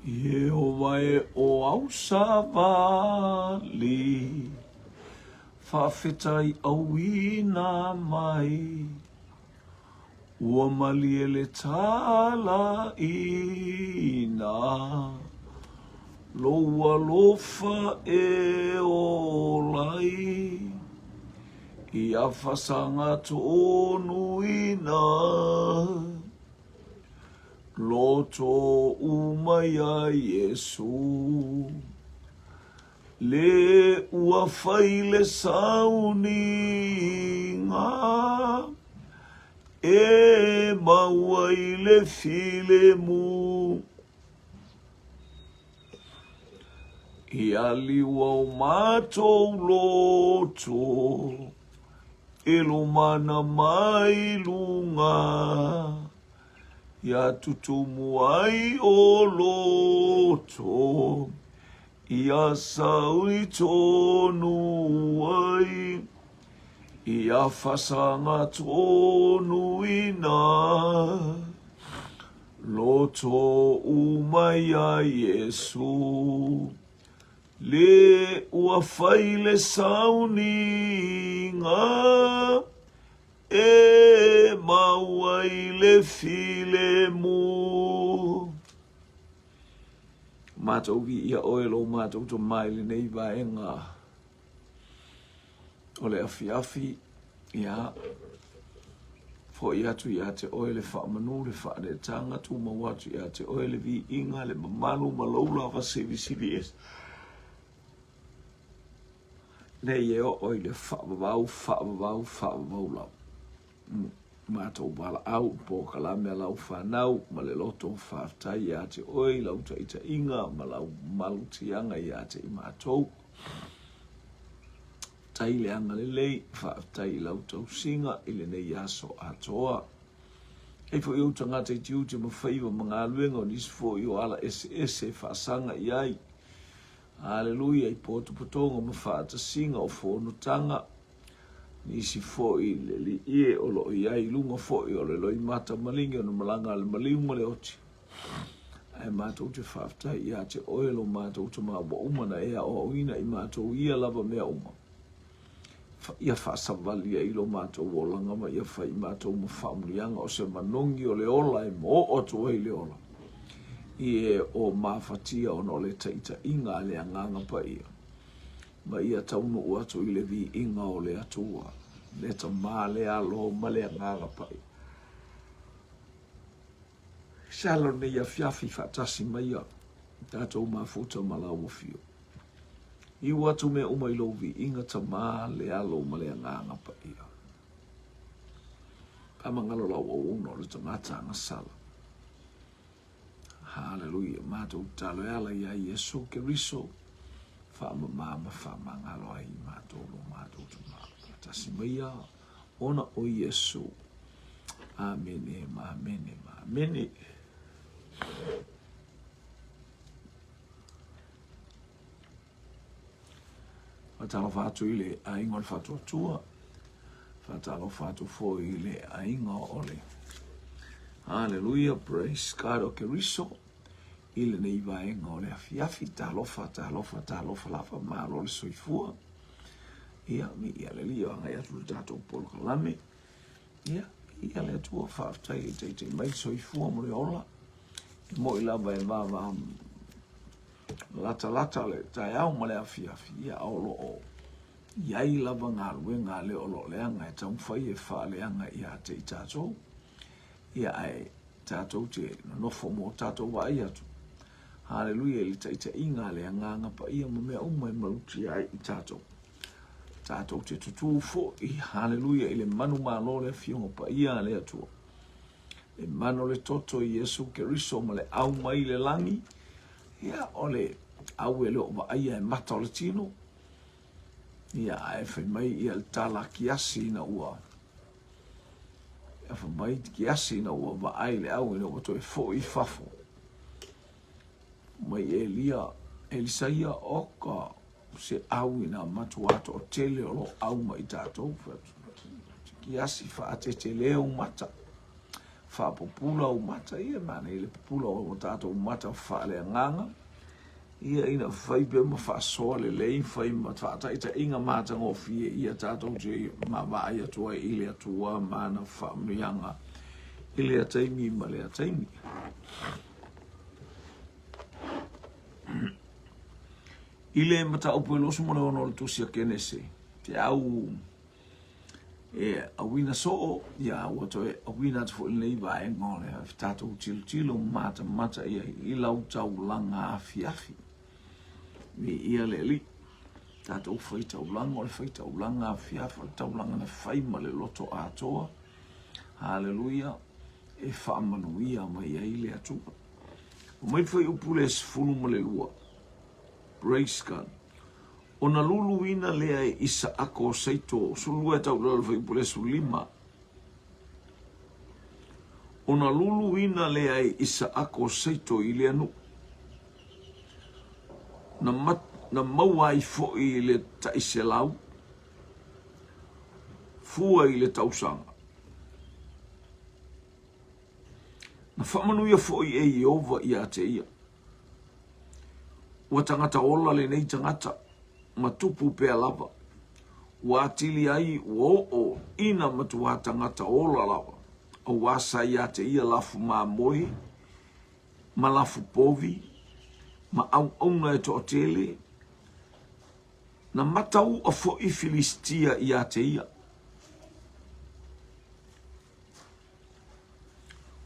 Ieova e o au savali, Faafetai auina mai, Ua malie le talaina, Lou alofa e ola ai, Ia fasaga tonuina. Loto uma iā Iesu. Le ua fai le sauniga e maua i le filemu. Ia liua o matou loto e lomana mai luga. Ia tutumu ai o loto, ia saui tonu ai, ia fasaga tonu ina loto uma iā Iesu. Le ua fai le sauniga E mau ai le filemu. Matou viia oe lo matou tama i lenei vaega o le afiafi, ia, foʻi atu ia te oe le faamanu, le faaneetaga, tumau atu ia te oe le viiga, le mamalu ma lou lava silisili ese. Nei e oo i le faavavau, faavavau, faavavau lava. Matou valaau i polokalame a lau fanau ma le loto faafetai ia te oe i lau taitaiga ma lau malutiaga ia te i matou. Faafetai le agalelei, faafetai i lau tausiga i lenei aso atoa. E i ai foi ou tagata i tiute ma faiva ma galuega o nisi foi o ala eseese e faasaga i ai. Aleluia i potopotoga ma faatasiga o fonotaga, nisi foi i le Alii e o lo o i ai i luga foi o le loimata maligi ona malaga a le maliu ma le oti. Ae matou te faafetai ia te oe lo matou Tama ua uma na e aoaoina i matou ia lava mea uma. Ia faasavali ai lo matou olaga ma ia fai i matou ma faamuliaga o se manogi o le ola e oo atu ai le ola i e o mafatia ona o le taitaiga a le Agaga Paia ma ia taunuu atu i le viiga o le Atua, le Tama, le Alo ma le Agaga Paia. Se ala o lenei afiafi faatasi maia tatou mafuta ma lau afio. Iu atu mea uma i lou viiga, Tama, le Alo ma le Agaga Paia. Faamagalo lau auauna o le tagata agasala. Haleluia. Matou tatalo e ala iā Iesu Keriso, faamama ma faamagalo ai i matou lo matou Tama. Faatasi maia ona o Iesu. Amene ma amene ma amene. Faatalofa atu i le aiga o le Faatuatua. Faatalofa atu foi i le aiga o le Hallelujah, praise God o Keriso i lenei vaega o le afiafi. Talofa, talofa, talofa lava, malo le soifua. Ia, mi ia le lio agai atu le tatou polokalame. Ia, ia le Atua, faafetai i le taitai mai le soifua mo le ola. E moi lava e vava latalata le taeao ma le afiafi, ia o lo o i ai lava galuega a le o lo o leaga e taumafai e faaleaga ia te i tatou. Ia ae tatou te nonofo mo tatou vaai atu. Haleluia i le taitaiga a le Agaga Paia ma mea uma e malutia ai i tatou. Tatou te tutū foi, haleluia, i le manumalo le Afioga Paia a le Atua. Le mana o le toto i Iesu Keriso ma le au mai le lagi, ia, o le au e le o vaaia e mata o le tino, ia, ae fai mai ia le tala a Kiasi ina ua, ia fai mai Kiasi ina ua vaai le au ina ua toe foi i fafo. Mai Elia, Elisaia, oka, se au ina matua toatele o lo o au ma i tatou. Kiasi faatetele ou mata. Faapupula ou mata, ia manaia le pupula o tatou mata faaleagaga. Ia ina fai pea ma faasoa lelei, fai ma faataitaiga matagofie ia tatou te vaavaai atu ai i le Atua ma ana faamanuiaga i lea taimi ma lea taimi. I le mataupu e 26 o le Tusi a Kenese, te au e auina soo, ia ua toe auina atu foi lenei vaega o le tatou tilotilo matamata i ai i lau taulaga afiafi. Viia le Alii. Tatou faitaulaga, o le faitaulaga afiafi, o le taulaga na fai ma le loto atoa. Haleluia. E faamanuia mai ai le Atua. Omai le fuaiupu le 12. Praise God. Ona luluina lea e Isaako o Seito, 12 e tau i lalo fuaiupu le 15. Ona luluina lea e Isaako o Seito i lea nuu. Na, mat, na maua ai foi le taiselau, fua i le tausaga. Na faamanuia foi e Ieova ia te ia. Ua tagata ola lenei tagata, ma tupu pea lava. Ua atili ai ua oo ina matuā tagata ola lava, auā sa ia te ia lafu mamoe, ma lafu povi, ma auauna e toatele, na matauʻa foi Filistia ia te ia.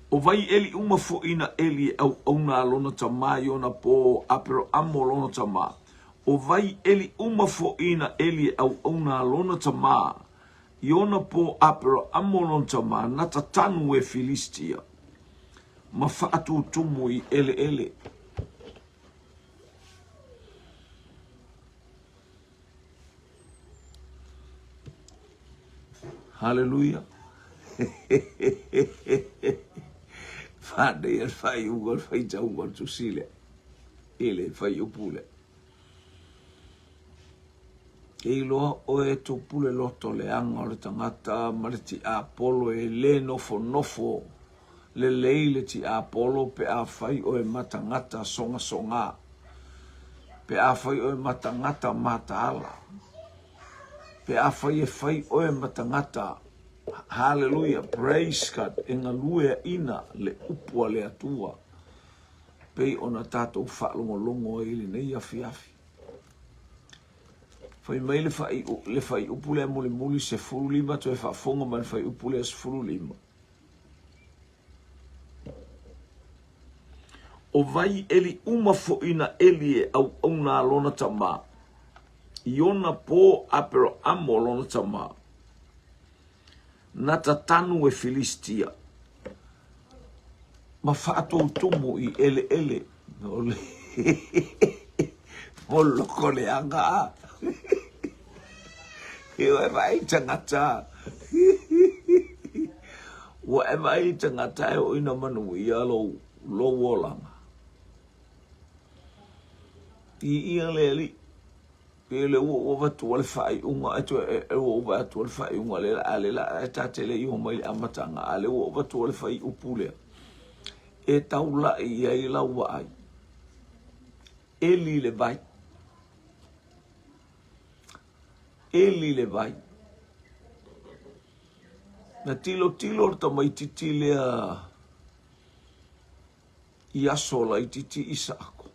ʻO wai ʻeli uma foʻi na ʻeli e ʻauʻauna a lona tamā i ona pō Aperoamo lona tamā. ʻO wai ʻeli uma foʻi na ʻeli e ʻauʻauna a lona tamā i ona pō Aperoamo lona tamā na tatanu e Filistia ma faatutumu i ʻeleʻele. Haleluia. Whānei al whai uga al whai tau al tusi lea. I le whai upu lea. Ke iloa oe tupu le loto leaga o le tagata ma le tiapolo e le nofonofo lelei le tiapolo pe afai oe ma tagata sogasogā, pe afai oe ma tagata mataala, pe afai e fai oe ma tagata, hallelujah, praise God, e galueaina le upu a le Atua, pei ona tatou faalogologo ai i lenei afiafi. Fai mai le fuaiupu lea mulimuli 15 toe faafofoga mai le fuaiupu lea 15. ʻO wai ʻeli uma foʻi na ʻeli e ʻauʻauna a lona tamā, i ona pō Aperoamo lona tamā, na tatanu e Filistia, ma faatoutumu i ʻeleʻele, o le mo loko leaga a. E ua e vaai i tagata. Ua e vaai i tagata e oo ina manuia lou, lou olaga. Viia le Alii. Pe le ua ou avatua le faaiuga, e toe, e, ua ou vaai atua le faaiuga le la, a le la, e ta te le i oo mai le amataga, a le ua ou avatua le fuaiupu lea, e taulai i ai lau vaai. Eli le vai. Eli le vai. Na tilotilo le tamaititi lea i aso laititi Isaako.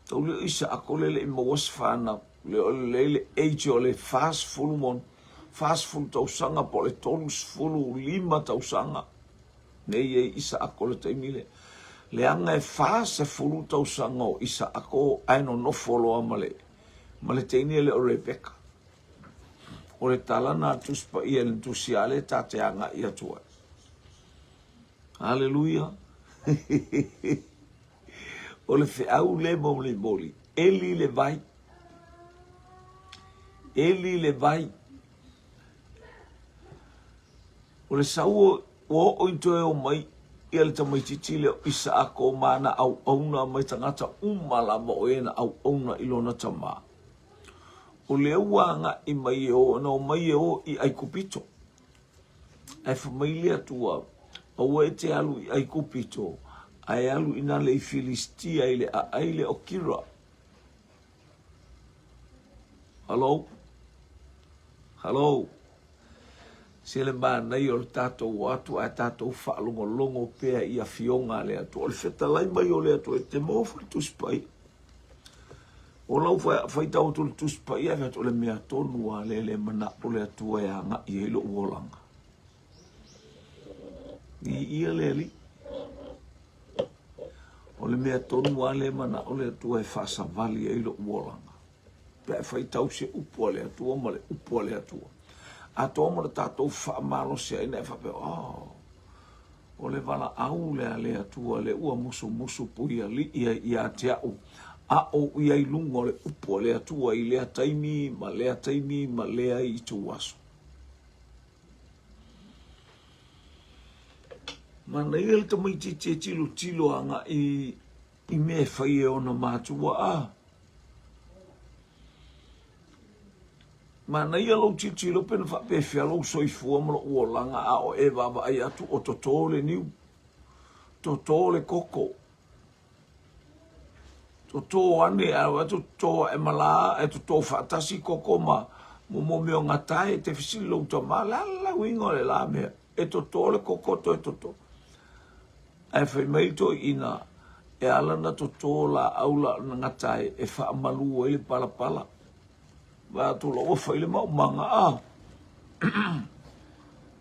Tau lea o Isaako le le i maua se fanau. Le o le le age o le 40 mon, 40 tausaga po o le 35 tausaga. Nei e Isaako le taimi lea. Leaga e 40 tausaga o Isaako ae nonofo loa ma le, ma le teine lea o Rebeka. O le tala na a Tusi Paia i le tusi a le ta te agai atu ai. Haleluia. O le feau le molimoli. Eli le vai. Eli le vai. O le sau ua oo i toe o mai ia le tamaititi lea o Isaako ma ana auauna mai tagata uma lava o e na auauna i lona tamā. O lea ua agai mai e o, na omai e o i Aikupito. Ae fai mai le Atua, Aua e te alu i Aikupito, ae alu i nale i Filistia i le aai lea o Kira. Hello? Hello? Se le manaia o le tatou o atu ae tatou faalogologo pea i afioga a le Atua. O le fetalai mai o le Atua e te maua foi le Tusi Paia. O lau faitau atu le Tusi Paia, e atu o le mea tonu a lea le manao le Atua e agai ai lou olaga. Viia le Alii. O le mea tonu lava lea e manao le Atua e faasavali ai lou olaga. Pe a e faitau se upu a le Atua ma le upu a le Atua. Atoa ma le tatou faamalosi ai na e faapea, oh, o le valaau lea a le Atua lea ua musumusu puialii ai ia te au, a o i ai luga o le upu a le Atua i lea taimi ma lea taimi ma lea ituaso. Manaia le tamaitiiti e tilotilo agai i mea e fai e ona matua a. Manaia lou tilotilo pe na faapefea lou soifua ma lou olaga a o e vaavaai atu o toto le niu, toto le koko. Toto ane ae atu toto ae ma la ae toto faatasi koko ma mo mea o gatae e te fesili lou tama le a le uiga o le la mea e toto le koko toe toto ae fai mai le toeaina e ala na toto laau la na gatae e faamalu ai le palapala Vaai atu loa ua fai le maumaga a.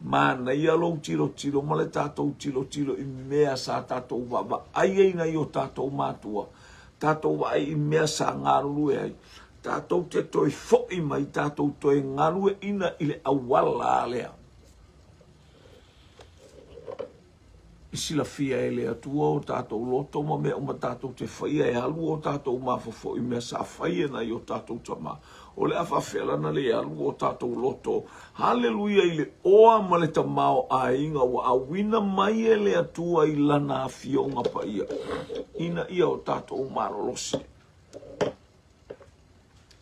Manaia lou tilotilo ma le tatou tilotilo i mea sa tatou vaavaai ai nai o tatou matua, tatou vaai i mea sa galulue ai, tatou te toe foi mai, tatou toe galueaiina i le auala lea. I silafia e le Atua o tatou loto ma mea uma tatou te faia e alu o tatou mafaufau i mea sa fai e nai o tatou tama. O le a faafefea la na le alu o tatou loto? Haleluia i le oa ma le tamaoaiga ua auina mai e le Atua i Lana Afioga Paia ina ia o tatou malolosi.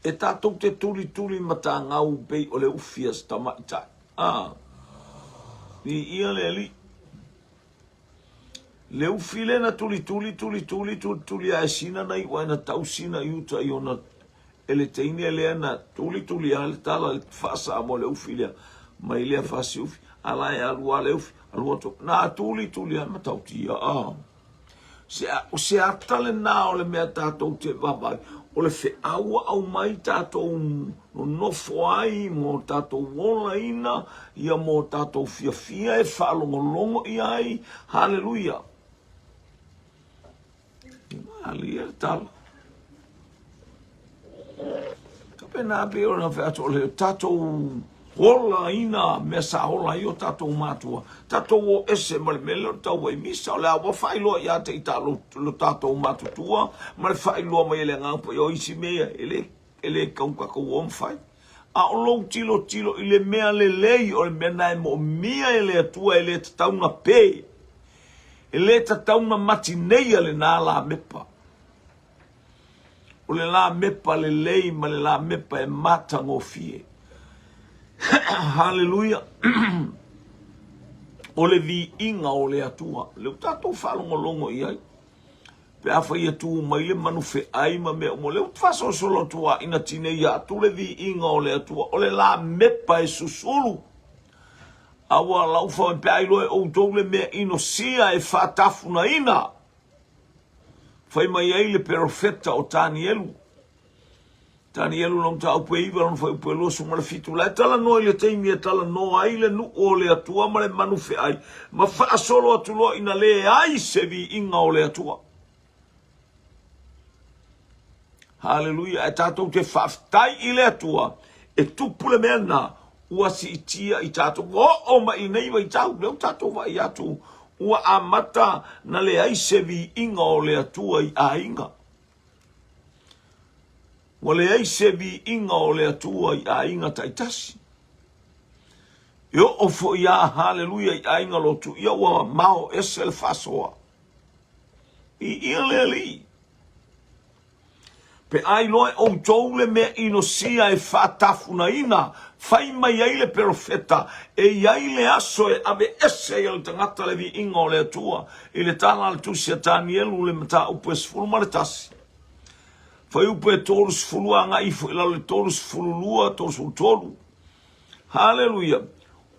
E tatou te tulituli matagau pei o le ufi a se tamaitai. A, viia le Alii. Le ufi lea na tulituli, tulituli, tulituli ae sina na iu ai na tau sina i uta i ona e le teine lea na tulituli a le tala le faa-Samoa le ufi lea mai lea fasi ufi ala e alu a le ufi alu atu na tulituli a matautia a. Se, o se ata lenā o le mea tatou te vaavaai, o le feau ua aumai tatou nonofo ai mo tatou olaina, ia mo tatou fiafia e faalogologo i ai. Haleluia! Malie le tala. Faapena pei ona fai atu o le tatou olaina mea sa ola ai o tatou matua, tatou o ese ma le mea lea o le tau ai misa, o le a ua faailoa ia te i lo tatou matutua ma le faailoa mai e le Agaga Paia o isi mea ia e le, e le tatau ona tatou o ma fai. A o lou tilotilo i le mea lelei o le mea na e moomia e le Atua e le tatau ona pe, e le tatau ona matineia lena lamepa. O le lamepa lelei ma le lamepa e matagofie. Haleluia! O le viiga o le Atua, lea ua tatou faalogologo i ai. Pe a fai e tu mai le manu feai ma mea uma, lea ua faasolosolo atu lava ina tineia atu le viiga o le Atua, o le lamepa e susulu. A ua lau fa pe a iloa e outou le mea inosia e faatafunaina. Fai mai ai le perofeta o Tanielu. Tanielu lona mataupu e 9 lona fuaiupu e 27, la e talanoa i le taimi e talanoa ai le nuu o le Atua ma le manu feai, ma faasolo atu loa ina leai se viiga o le Atua. Haleluia, ae tatou te faafetai i le Atua e tupu le mea lena ua siitia i tatou, ua oo mai i nei vaitau, lea ua tatou vaai atu ua amata na leai se viiga o le Atua i aiga. Ua leai se viiga o le Atua i aiga taitasi. E oo foi a, haleluia, i aiga lotu, ia ua mao ese le faasoa. Viia le Alii. Pe a iloa e outou le mea inosia e faatafunaina, fai mai ai le perofeta, e i ai le aso e aveese ai e le tagata le viiga o le Atua, i le tala a le Tusi a Tanielu le mataupu e 11. Fuaiupu e 30 agai ifo i lalo i le 32, 33. Haleluia!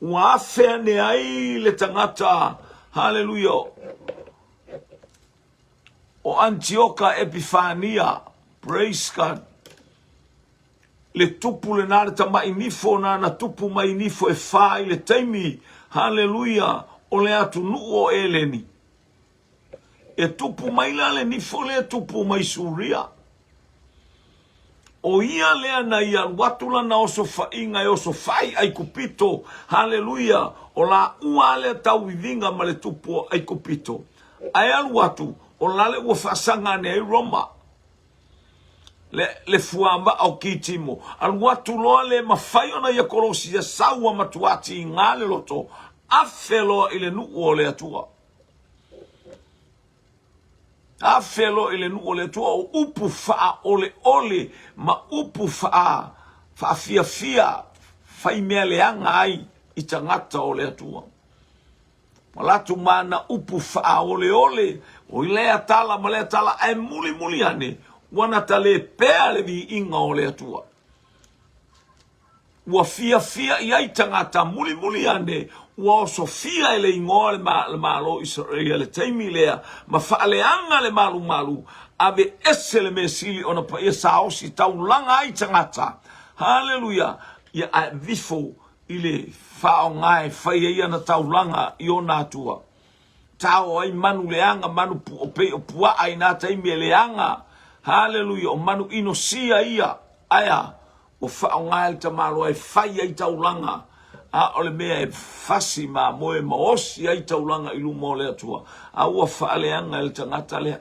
Ua afe ane ai le tagata, haleluia, o Antioka Epifania, praise God, le tupu lena le tamai nifo na tupu mai nifo e fa i le taimi, haleluia, o le atunuu o Eleni. E tupu mai la le nifo lea tupu mai Suria. O ia lea na ia alu atu lana osofaiga e osofai Aikupito, haleluia, o laua lea tauiviga ma le tupu o Aikupito. Ae alu atu, o lale ua faasaga ane ai Roma, le, le fuavaa o Kitimo. Alu atu loa le mafai ona ia kolosi ia sau ua matua tiga le loto, afe loa i le nuu o le Atua. Afe loa i le nuu o le Atua o upu faaoleole ma upu faa, faafiafia fai mea leaga ai i tagata o le Atua. Ma latou mana upu faaoleole, o lea tala ma lea tala, ae mulimuli ane, ua nata le pea le viiga o le Atua. Ua fiafia i ai tagata, mulimuli ane, ua osofia e le igoa le Malo o Isaraia le taimi lea, ma faaleaga le malumalu, ave ese le mea sili ona paia saosi taulaga ai tagata. Haleluia! Ia avifo i le faaaoga e fai ai ana taulaga i ona atua. Tao ai manu leaga, manu o pei o puaa i nā taimi e leaga. Haleluia! O manu inosia ia. Aea, ua faaaoga e le tamaloa e fai ai taulaga, a o le mea e fasi mamoe ma osi ai taulaga i luma o le Atua, a ua faaleaga e le tagata lea.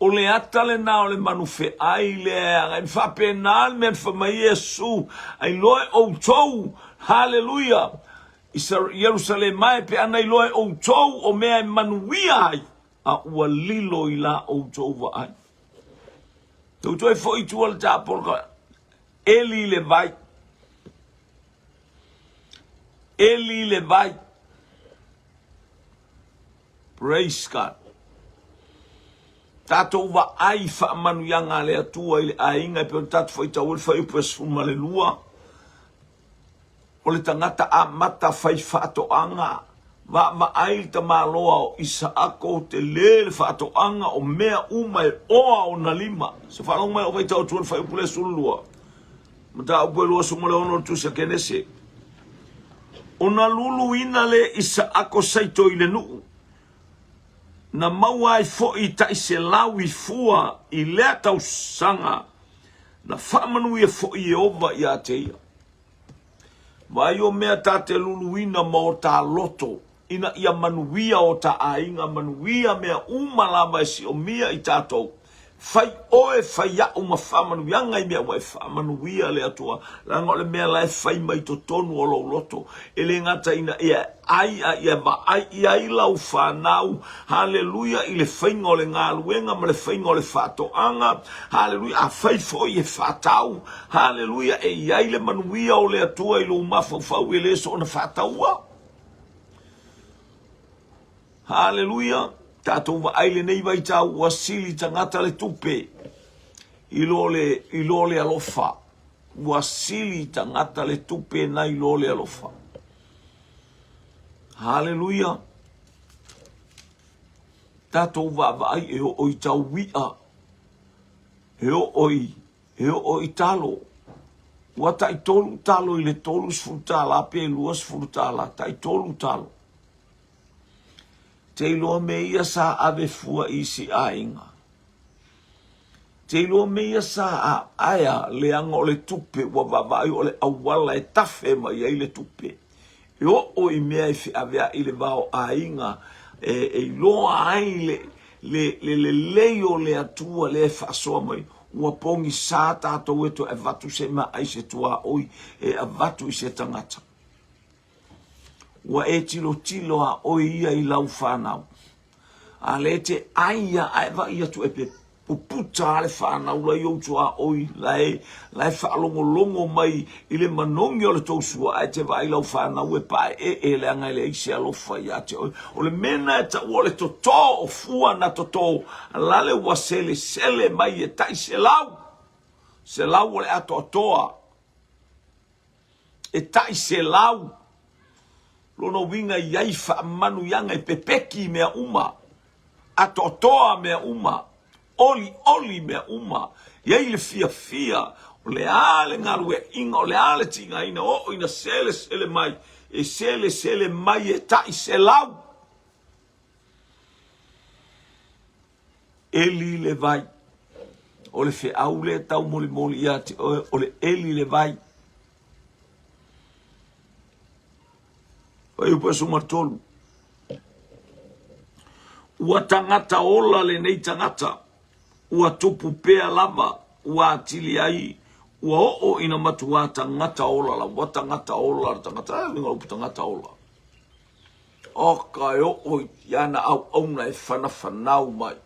O le ata lena o le manu feai lea e agai. Faapena le mea na fai mai Iesu, a iloa e outou, haleluia, Ierusalema e, pe ana iloa e outou o mea e manuia ai, a ua lilo i la outou vaai. Tou toe foi i tua le tapoloka, eli le vai. Eli le vai. Praise God. Tatou vaai faamanuiaga a le Atua i le aiga e pei ona tatou faitau ai le fuaiupu e 12. O le tagata amata fai faatoaga, vaavaai le tamaloa o Isaako, tele le faatoaga o mea uma e oa ona lima. Se faalogo mai o faitau atu le fuaiupu le 12. Mataupu e 26 o le Tusi a Kenese. Ona luluina le Isaako saito i le nuu, na maua ai foi tai selau i fua i lea tausaga, na faamanuia foi Ieova ia te ia. Vaai o mea ta te luluina ma o ta loto, ina ia manuia o ta aiga, manuia mea uma lava e siomia i tatou. Fai oe, fai a'u ma faamanuiaga i mea ua e faamanuia le Atua, leaga o le mea la e fai mai totonu o lou loto, e le gata ina ia ai a ia vaai i ai lau fanau, haleluia, i le faiga o le galuega ma le faiga o le faatoaga, haleluia, afai foi e faatau, haleluia, e i ai le manuia o le Atua i lou mafaufau e le soona faataua. Haleluia! Tatou vaai lenei vaitau ua sili tagata le tupe i lo le, i lo le alofa. Ua sili tagata le tupe nai lo le alofa. Haleluia! Tatou vaavaai e oo i taui'a, e oo i E oo i talo. Ua taitolu talo i le $30 pe $20, taitolu talo. Te iloa me ia sa ave fua i isi aiga. Te iloa me ia sa aea leaga o le tupe ua vaavaai o le auala e tafe mai ai le tupe. E oo i mea e feaveai le va o aiga e, e iloa ai le, le, le lelei o le Atua lea e faasoa mai. Ua pogisa tatou e toe avatu se maai se tuaoi e avatu i se tagata. Ua e tilotilo a oe ia i lau fanau. A le te ai ia ae vai atu e pe. Puputa a le fanau la i ou tuaoi, la e, la e faalogologo mai i le manogi o le tou sua, ae te vaai lau fanau e paeee leaga e leai se alofa ia te oe. O le mea lena e taua o le toto o fua na toto, lale ua selesele mai e tai selau, selau o le atoatoa. E tai selau lona uiga i ai faamanuiaga e pepeki mea uma, atoatoa mea uma, olioli mea uma, i ai le fiafia, o le a le galueaiina, o le a le tigaina, oo ina selesele mai, e selesele mai e tai selau. Eli le vai. O le feau lea e taumolimoli ia te oe, o le eli le vai. Fuaiupu 13. Ua tagata ola lenei tagata, ua tupu pea lava, ua atili ai, ua oo ina matuā tagata ola lava. Ua tagata ola le tagata, e uiga o le upu tagata ola. Oka e oo i ana auauna e whanawhanau mai.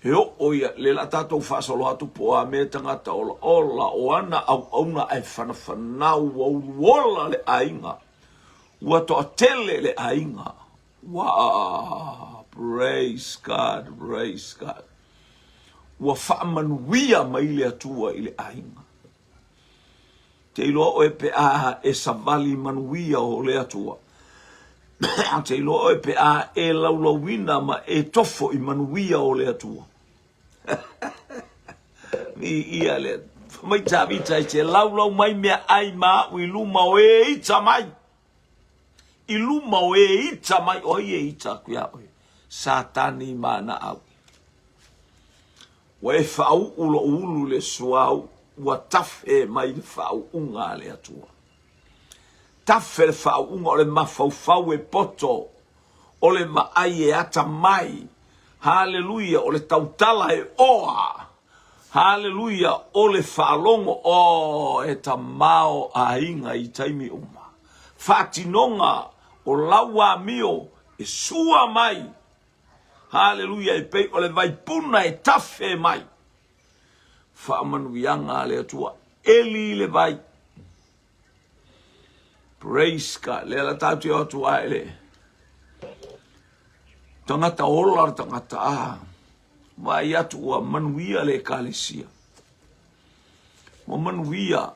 E oo ia, le la tatou faasolo atu po o a mea tagata ola, ola o ana auauna ae whanawhanau ua uluola le aiga. Ua toatele le aiga. Wow, praise God, praise God. Ua faamanuia mai le Atua i le aiga. Te iloa oe pe a e savali manuia o le Atua. Te iloa oe pe a e laulauina ma e tofo i manuia o le Atua. Viia le Fai mai Tavita e te laulau mai mea ai ma au i luma o e ita mai. I luma o e ita mai. O ai e ita aku iā oe? Satani ma ana au. Ua e faauu lou ulu i le suauu, ua tafe mai le faauuga a le Atua. Tafe le faauuga o le mafaufau e poto, o le vaai e atamai. Haleluia, o le tautala e oa. Haleluia, o le faalogo, oh, e tamao aiga i taimi uma. Faatinoga o lau amio e sua mai. Haleluia, e pei o le vaipuna e tafe mai. Faamanuiaga a le Atua, eli i le vai. Praise God. Lea la tatou te o atu ai le tagata ola le tagata a vaai atu ua manuia le ekalesia. Ua manuia.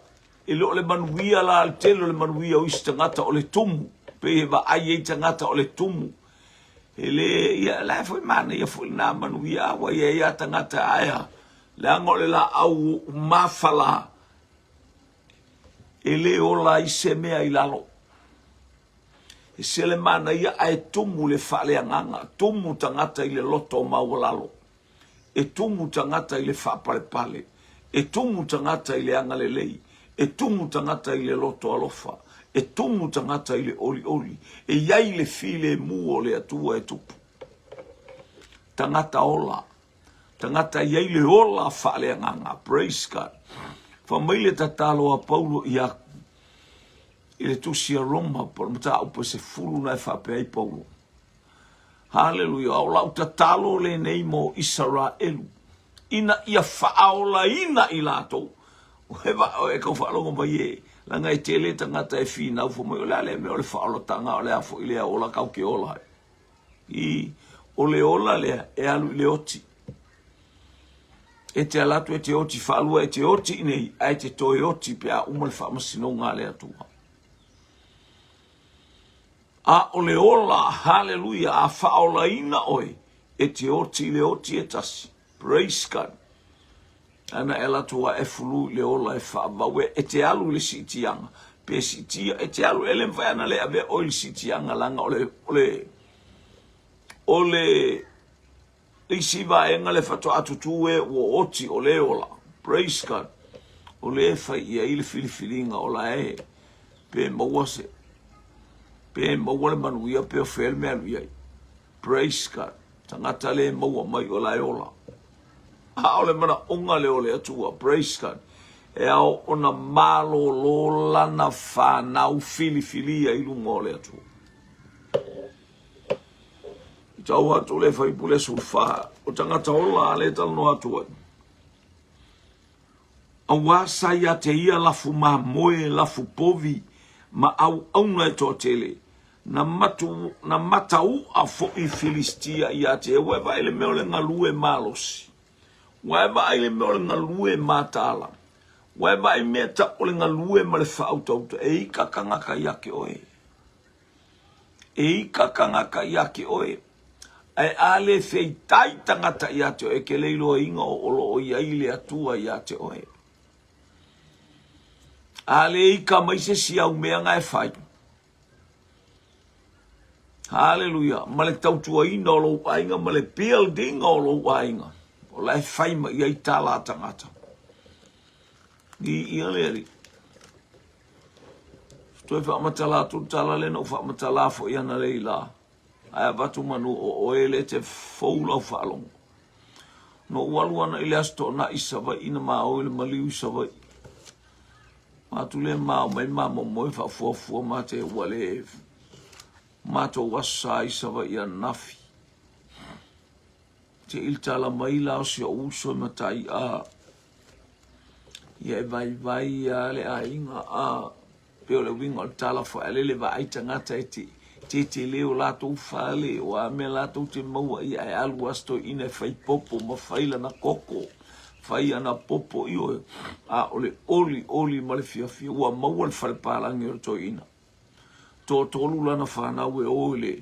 E le o le manuia la le tele o le manuia o isi tagata o le tumu. Pei e vaai ai tagata o le tumu. E le, ia, la e foi manaia foi lena manuia, ua i ai a tagata aea, leaga o le laau mafala, e le ola ai se mea i lalo. E se le manaia ae tumu le faaleagaga, tumu tagata i le loto maualalo. E tumu tagata i le faapalepale, e tumu tagata i le agalelei, e tumu tagata i le loto alofa, e tumu tagata i le olioli, e i ai le filemu o le Atua e tupu. Tagata ola, tagata e i ai le ola faaleagaga. Praise God. Fai mai le tatalo a Paulo ia i le tusi a Roma, po o le mataupu e 10 na e faapea ai Paulo. Haleluia! O lau tatalo lenei mo Isaraelu, ina ia faaolaina i latou. E kau faalogo mai e, leaga e tele tagata e finau fai mai, o le a lea mea o le faaolataga, o le a foi lea ola kau ke ola ai. I, o le ola lea e alu i le oti. E te ala atu e te oti faalua, e te oti i nei, ae te toe oti pe a uma le faamasinoga a le Atua. A o le ola, haleluia, a faaolaina oe, e te oti i le oti e tasi. Praise God. Ana e ala atu a e fulu i le ola e faavau e, e te alu i le siitiaga. Pe siitia, e te alu, e le mafai ana le avea oe i le siitiaga, leaga o le, o le, o le, Le isi vaega le faatoa tutū e ua oti o le ola. Praise God. O le e fai i ai le filifiliga o la e pe maua se pe maua le manuia pe o fea le mea alu i ai. Praise God. Tagata le maua mai o la e ola. A o le manaoga lea o le Atua. Praise God. E ao ona malolo lana fanau filifilia i luma o le Atua. I tau atu le faipule 14, o tagata ola a le talanoa atu ai. Auā sa ia te ia lafu mamoe, lafu povi, ma auauna e toatele, na matu, na matau'a fo'i Filistia ia te ia. Ua e vaai le mea o le galue malosi. Ua e vaai le mea o le galue mataala. Ua e vaai mea tau o le galue ma le faautauta. E ika tagata ia te oe. E ika tagata ia te oe. Ae a le feitai tagata ia te oe, e te le iloaina o lo o i ai le Atua ia te oe. A le ika mai se isi au mea na e fai. Haleluia. Ma le tautuaina o lou aiga ma le building o lou aiga. O la e fai mai i ai tala a tagata. I ia le ali. Toe faamatala atu le tala lea na ou faamatala foi ana lei la. Ae avatu manu o oe le te fou lau faalogo. No ou alu ana i le aso toonai i Savaii na ma o i le maliu i Savaii. Ma atu le ma o mai ma momoe faafuafua ma te ua le matou aso sa i Savaii ananafi. Te i le tala mai la o si ou uso i matai a ia e vaivai a le aiga a pei o le uiga o le tala foi a lele vaai tagata e te tetele o latou fale o a mea latou te maua ia ae alu a si toeaina e fai popo ma fai lana koko fai ana popo ioe a o le olioli ma le fiafia ua maua le fale palagi o le toeaina toatolu lana fanau e o i le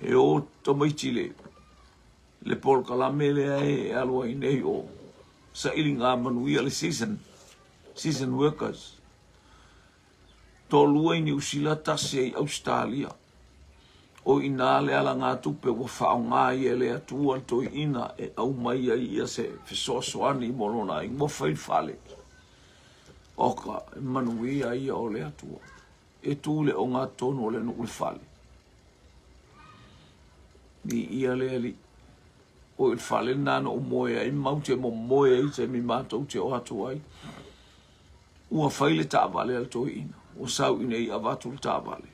e o tamaiti le le polokalame lea e alu ai nei o sailiga manuia le season season workers. Toalua i Niu Sila, tasi ai Ausetalia. O i inā le alagatupe ua faaaoga ai e le Atua le toeaina e aumai ai ia se fesoasoani mo lona aiga. Ua fai le fale. Oka, e manuia ia o le Atua. E tu le ogatotonu o le nuu le fale. Viia le Alii. O i le fale lena na ou moe ai, mau te momoe ai taimi matou te o atu ai. Ua fai le taavale a le toeaina. Ua sau i nei avatu le taavale.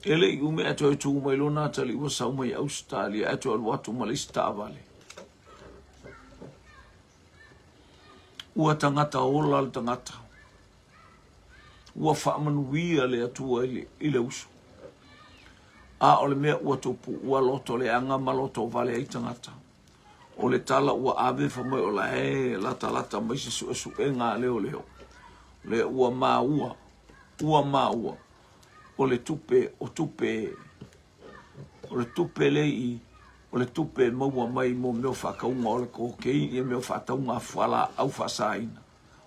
E le i umi ae toe tu mai lona atalii ua sau mai Ausetalia ae toe alu atu ma le isi taavale. Ua tagata ola le tagata. Ua faamanuia le Atua i le uso. A o le mea ua tupu, ua loto leaga ma loto vale ai tagata. O le tala ua ave fai mai o la e latalata mai se suesuega a leoleo. Lea ua maua, ua maua, o le tupe, o tupe, o le tupe le i, o le tupe e maua mai mo mea o faatauga o le kokeini, mea o faatauga fualaau faasaina.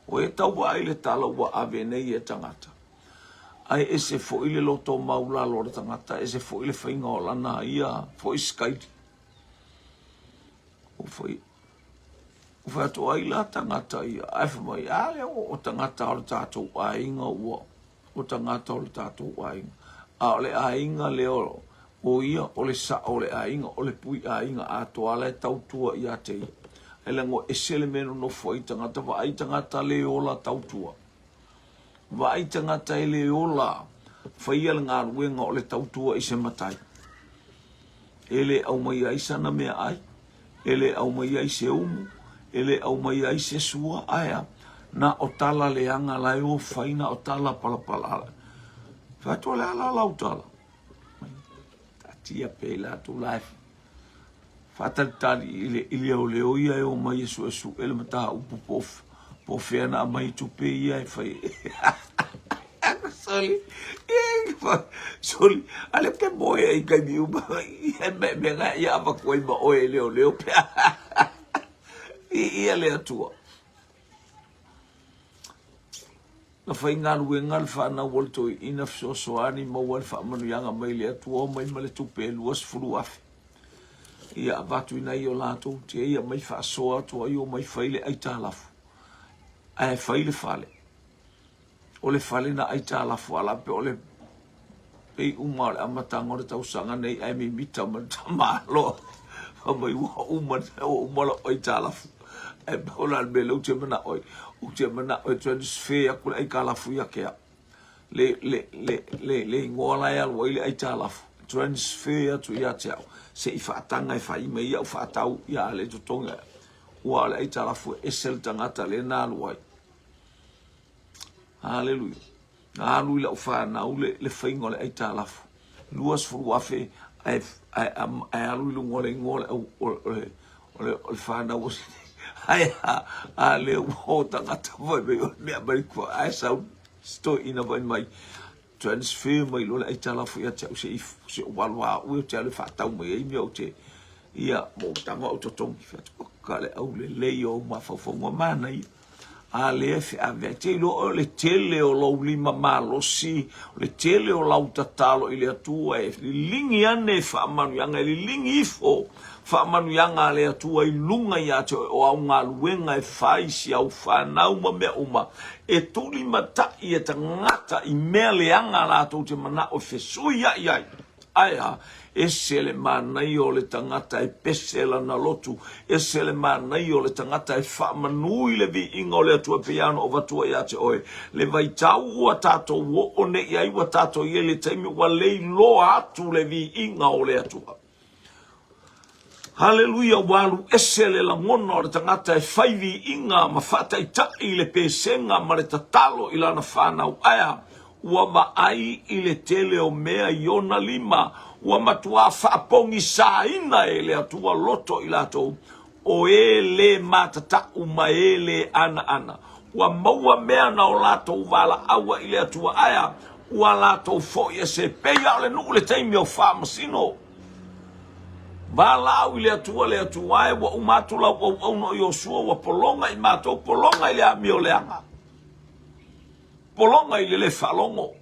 O e tau vaai le tala ua ave nei e tagata. Ae ese foi le loto maulalo o le tagata, ese foi le faiga o lana ia foi sikaili. Ua fai, ua fai atu ai la tagata ia, ae fai mai, a lea o tagata o le tatou aiga ua, o tagata o le tatou aiga. A o le aiga lea o, o ia o le sao o le aiga, o le pui aiga atoa la e tautua ia te ia. Ae leaga ua ese le mea e nonofo ai tagata, vaai tagata le ola tautua. Vaai tagata e le ola, faia le galuega o le tautua i se matai. E le aumaia ai sana meaai, e le aumaia ai se umu, e le aumaia ai se sua, ae a? Na o tala leaga la e o fai, na o tala palapala. Fai atu, o le a la lau tala? Taatia pea i latou la e faatalitali i le i leoleo ia e omai e suesue le mataupu po po o fea na aumai tupe ia e fai soli soli a le ke moe ai taimi uma ia me me ga ia avatu ai ma oe e leoleo pe i ia le Atua. Na faigaluega le fanau o le toeaina fesoasoani maua le faamanuiaga mai le Atua omai ma le tupe e 20,000. Ia avatu i nai o latou te ia mai faasoa atu ai omai fai le aitalafu. Ae fai le fale. O le fale na aitalafu ala pe o le pei uma o le amataga o le tausaga nei ae mimita ma le tamaloa. Fai mai ua uma, ua uma lau aitalafu. Ae pau la le mea lea ou te manao ai, ou te manao e transfer atu le aitalafu ia te au. Le, le, le, le, le igoa la e alu ai le aitalafu, transfer atu ia te au se i faataga e fai mai au faatau ia a le totogi ua o le aitalafu e ese le tagata lea na alu ai. Haleluia. Na alu i lau fanau le, le faiga o le aitalafu. 20,000 ae, ae, ae alu i luga o le igoa o le, o le, o le, o le fanau o ae a, a lea ua o tagata fai mai o le mea mai kua ae sau si toeaina fai mai transfer mai loa le aitalafu ia te au se i se ou alu a au ou te alu e faatau mai ai mea ou te ia mo tago au totogi fai atu oka le aulelei o ou mafaufauga manaia a lea e feaveai te iloa o le tele o lou lima malosi o le tele o lau tatalo i le Atua e liligi ane faamanuiaga e liligi ifo faamanuiaga a le Atua i luga ia te oe o au galuega e fai si au fanau ma mea uma e tulimatai e tagata i mea leaga latou te manao e fesuiai ai. Ae a? Ese le manaia o le tagata e pese lana lotu, ese le manaia o le tagata e faamanu i le viiga o le Atua e pei lava ona ou avatua ia te oe. Le vaitau ua tatou oo nei i ai, ua tatou i ai i le taimi ua leiloa atu le viiga o le Atua. Haleluia, ua alu ese le lagona o le tagata e fai viiga ma faataitai i le pesega ma le tatalo i lana fanau. Ae a? Ua vaai i le tele o mea i ona lima, ua matuā faapogisaina e le Atua loto i latou, o e lē matatau ma e lē anaana. Ua maua mea na o latou valaau ai i le Atua. Ae a? Ua latou foi ese, pei lava o le nuu i le taimi o Faamasino. Valaau i le Atua, le Atua e, ua uma atu lau auauna o Iosua, ua pologa i matou, pologa i le amio leaga, pologa i le le faalogo.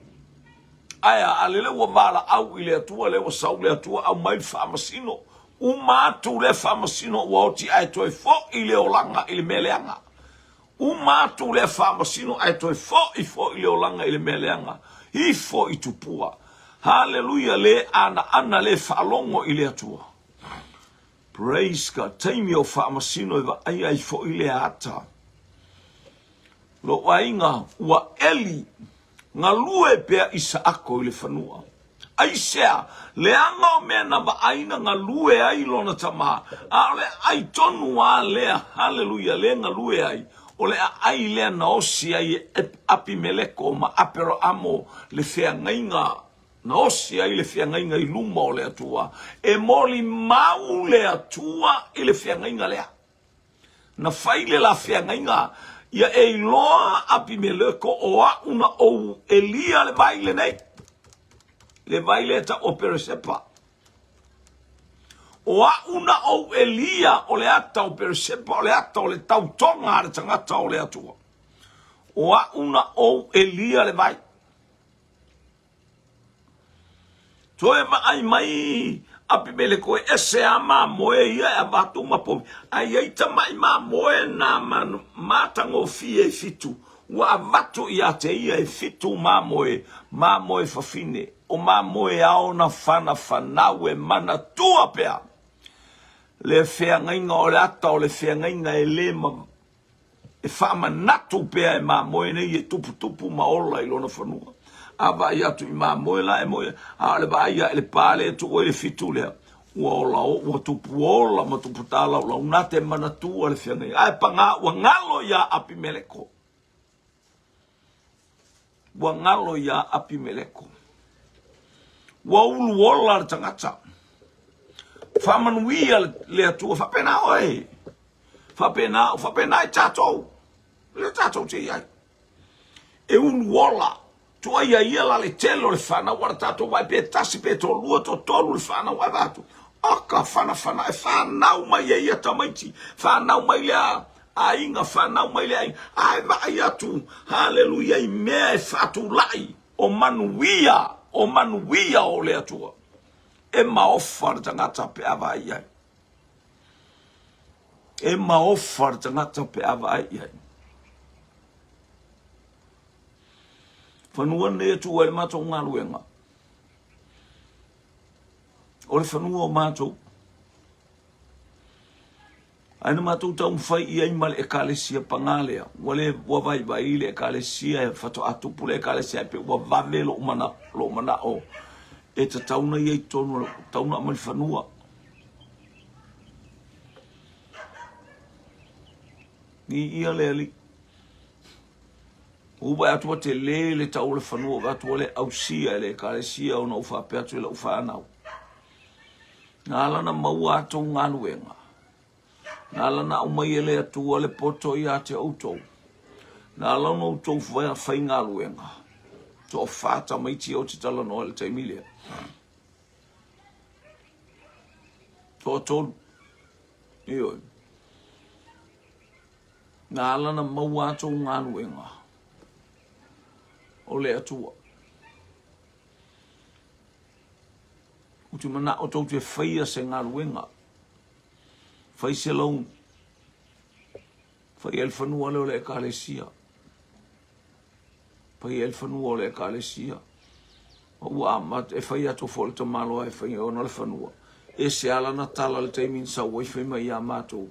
Ae a, a lele ua valaau i le Atua, lea ua sau le Atua, aumai le faamasino, uma atu lea faamasino ua oti ae toe foi le olaga i le mea leaga. Uma atu lea faamasino ae toe foi foi le olaga i le mea leaga. Ifo i tupua. Haleluia le anaana le faalogo i le Atua. Praise God. Taimi o faamasino e vaaia ai foi lea ata. Lou aiga ua eli galue pea Isaako i le fanua. Aisea? Leaga o mea na vaai na galue ai lona tama, a o le aai tonu lava lea, haleluia, lea galue ai, o le aai lea na osi ai e Apimeleko ma Aperahamo le feagaiga, na osi ai le feagaiga i luma o le Atua. E molimau le Atua i le feagaiga lea. Na fai le la feagaiga, ia e iloa Apimeleko o a'u na ou elia le vai lenei, le vai lea tau o Peresepa. O a'u na ou elia o le ata o Peresepa, o le ata o le tautoga a le tagata o le Atua. O a'u na ou elia le vai. Toe vaai mai Apimeleko e ese a mamoe ia e avatu ma povi, ae i ai tamai mamoe na matagofie e fitu, ua avatu ia te ia e fitu mamoe, mamoe fafine, o mamoe ao na fanafanau e manatua pea le feagaiga o le ata o le feagaiga e le e faamanatu pea e mamoe nei e tuputupu ma ola i lona fanua. A vaai atu i mamoe la e moe, a o le vaai ia i le pā lea e tuu ai le fitu lea, ua ola o, ua tupu ola ma tupu tālaulau, na te manatua le feagaiga. Ae pagā ua galo iā Apimeleko. Ua galo iā Apimeleko. Ua ulu ola le tagata. Faamanuia le Atua, faapena oe. Faapena au, faapena i tatou. Lea tatou te i ai. E ulu ola, tuaia ia la le tele o le fanau a le tatou vaai pe tasi pe toalua toatolu le fanau ae vaai atu. Oka fanafana e fanau mai e ia tamaiti, fanau mai lea aiga, fanau mai lea aiga. Ae vaai atu, haleluia, i mea e faatulai o manuia, o manuia o le Atua. E maofa le tagata pe a vaai i ai. E maofa le tagata pe a vaai i ai. Fanua nei e tuu ai le matou galuega. O le fanua o matou. Ae na matou taumafai i ai ma le ekalesia pagā lea, ua le ua vaivai le ekalesia e faatoa tupu le ekalesia ae pei ua vave lou manao, lou manao. E tatau ona ia i totonu o le, tatau ona aumai le fanua. Viia le Alii. Ua vaai atu ua tele le tau o le fanua, ua vaai atu ua le ausia e le ekalesia ona ou faapea atu i lau fanau. Na ala ona maua a outou galuega, Na ala ona aumai e le Atua le poto ia te outou. Na ala ona outou faigaluega. Toafa tamaiti ou te talanoa i le taimi lea. Toatolu. Ioe. Na ala ona maua a outou galuega o le Atua. Ou te manao tou te faia se galuega. Fai se loan. Fai ai le fanua lea o le ekalesia. Fai ai le fanua o le ekalesia. Ua amata, e fai atu foi le tamaloa e fai ona le fanua. E se ala na tala le taimi na sau ai fai mai ia matou.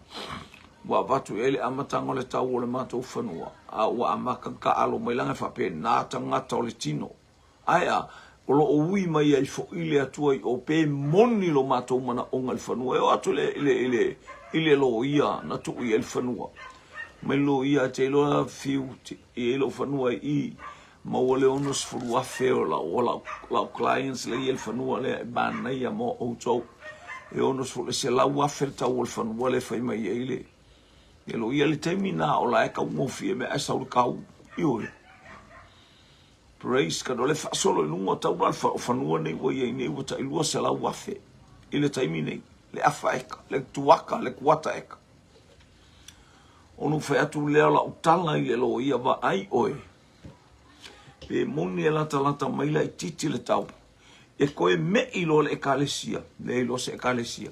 Ua avatu i ai le amataga o le tau o le matou fanua. A ua amata taalo mai leaga e faapena tagata o le tino. Ae a, o lo o ui mai ai foi le Atua i o, pe moni lo matou manaoga i le fanua. E oo atu i le, i le, i le, i le loia na tuu i ai le fanua. Mai le loia, e te iloa fiu i ai lou fanua i i, maua le 60,000 o lau, o lau, lau clients lea i ai le fanua lea e manaia mo outou. E 60, e 100,000 le tau o le fanua lea e fai mai ai le, le loia. I le taimi na o la e taugofie mea ae sau le tau. Ioe. Praise God. O le faasolo i luga o tau la o fanua nei ua i ai nei ua tai 200,000 i le taimi nei. Le afa eka, le tuaka, le kuata eka. Ona ou fai atu lea o lau tala i le loia vaai oe. Pe moni e latalata mai laitiiti le tau. E toe me'i loa le ekalesia. Leai loa se ekalesia.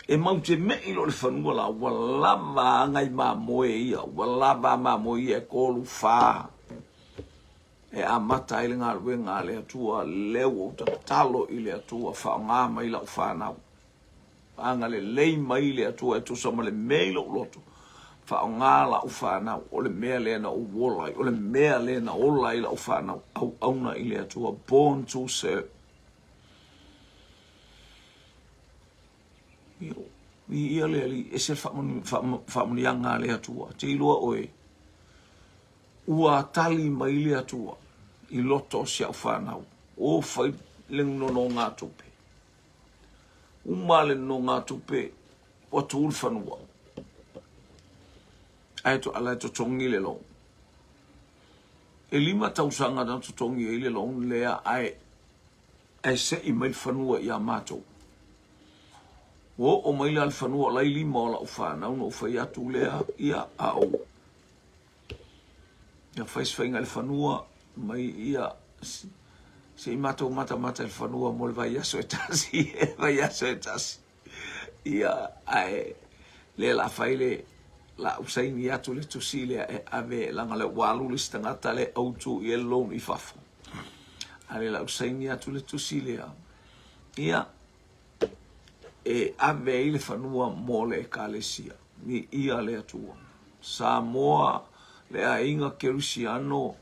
E mau te me'i loa le fanua la, ua lava a nai mamoe ia, ua lava a mamoe ia e tolu, fa, e amata ai le galuega a le Atua, lea ua ou tatalo i le Atua, faaaoga mai lau fanau. Agalelei mai le Atua e tusa ma le mea i lou loto, faaaoga lau fanau, o le mea lea na ou ola ai, o le mea lea na ola ai lau fanau, auauna i le Atua, born to serve. Viia le Alii, ese le faamanuiaga a le Atua. Te iloa oe, ua tali mai le Atua i loto o si au fanau. O fai le nonogatupe. Uma le nonogatupe, ua tu le fanua. Ae to ala e totogi le loan. E lima tausaga na totogi ai le loan lea, ae ae se'i mai le fanua iā matou. Ua oo mai la le fanua o la i lima o la'u fanau na ou fai atu lea, ia, a ou, ia fai se faiga i le fanua, mai ia, se i matou matamata i le fanua mo le vaiaso e tasi, vaiaso e tasi. Ia, ae lea la fai le, la ou saini atu le tusi lea e ave, leaga lea ua alu le isi tagata lea e autu i ai le loan i fafo. A lea la ou saini atu le tusi lea, ia, e ave ai le fanua mo le ekalesia. Viia le Atua. Samoa, le aiga Kerisiano,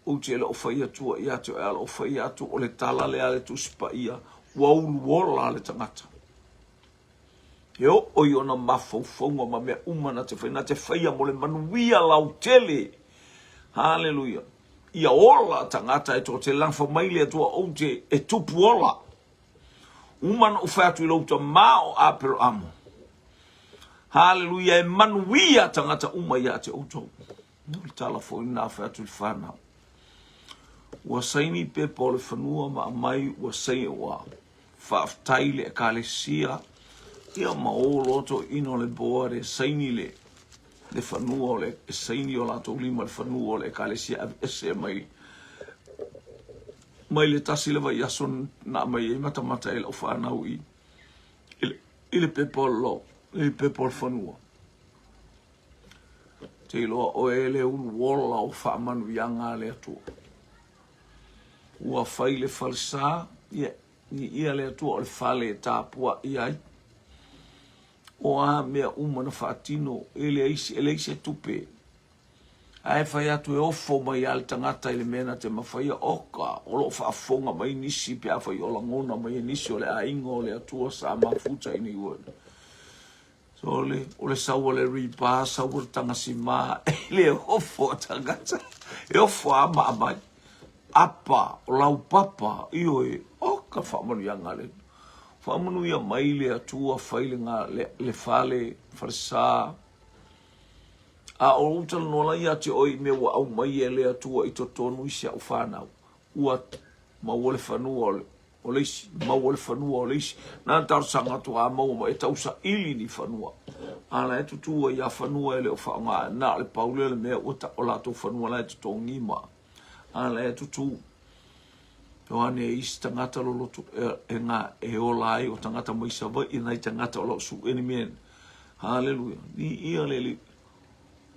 ou te le o fai atua ia te oe, a o lou fai atu, o le tala lea a le Tusi Paia, ua uluola le tagata. E oo i ona mafaufauga ma mea uma na te fai, na te faia mo le manuia lautele. Haleluia. Ia ola tagata e toatele, leaga fai mai le Atua, ou te e tupu ola. Uma ona ou fai atu i lou tama o Aperoamo. Haleluia, e manuia tagata uma ia te outou. O le tala foi lena fai atu i le whanau. Ua saini pepa o le fanua ma aumai ua saini ua faafetai le ekalesia ia ma o loa toeaiina o le board e saini le le fanua o le e saini o latou lima le fanua o le ekalesia aveese mai mai le tasi le vaiaso na aumai ai matamata ai lau fanau i i le pepa o le i le pepa o le fanua. Te iloa oe le ulu ola o faamanuiaga a le Atua. Ua fai le falesa, ia, ia le Atua o le fale e tapuai ai. O a mea uma na faatino, e leai, e leai se tupe. Ae fai atu e ofo mai lava le tagata i le mea na te mafaia, oka, o lo o faafofoga mai nisi pe afai o lagona mai e nisi o le aiga o le Atua sa mafuta i nei word. So le, o le sau a le ripa, sau a le tagasima, e le ofo a tagata, e ofo a ma amai. Apa, o laupapa, ioe, oka faamanuiaga a le Atua. Faamanuia mai le Atua, fai le, le, le fale, falesa, A o ou talanoa la ia te oe i mea ua aumai e le Atua i totonu i si a'u fanau, ua maua le fanua o le isi, maua le fanua o le isi. Na ona talosaga atu a maua mai e tausaili ni fanua. A la e tutū ai a fanua e le o faaaoga, na o le pau lea o le mea ua o latou fanua la e totogi ma a la e tutū. Ioane e isi tagata loloto e, e, ngā, e ola ai o tagata mai Savaii nai tagata o lo o suʻe ni mea. Haleluia. Ni ia le li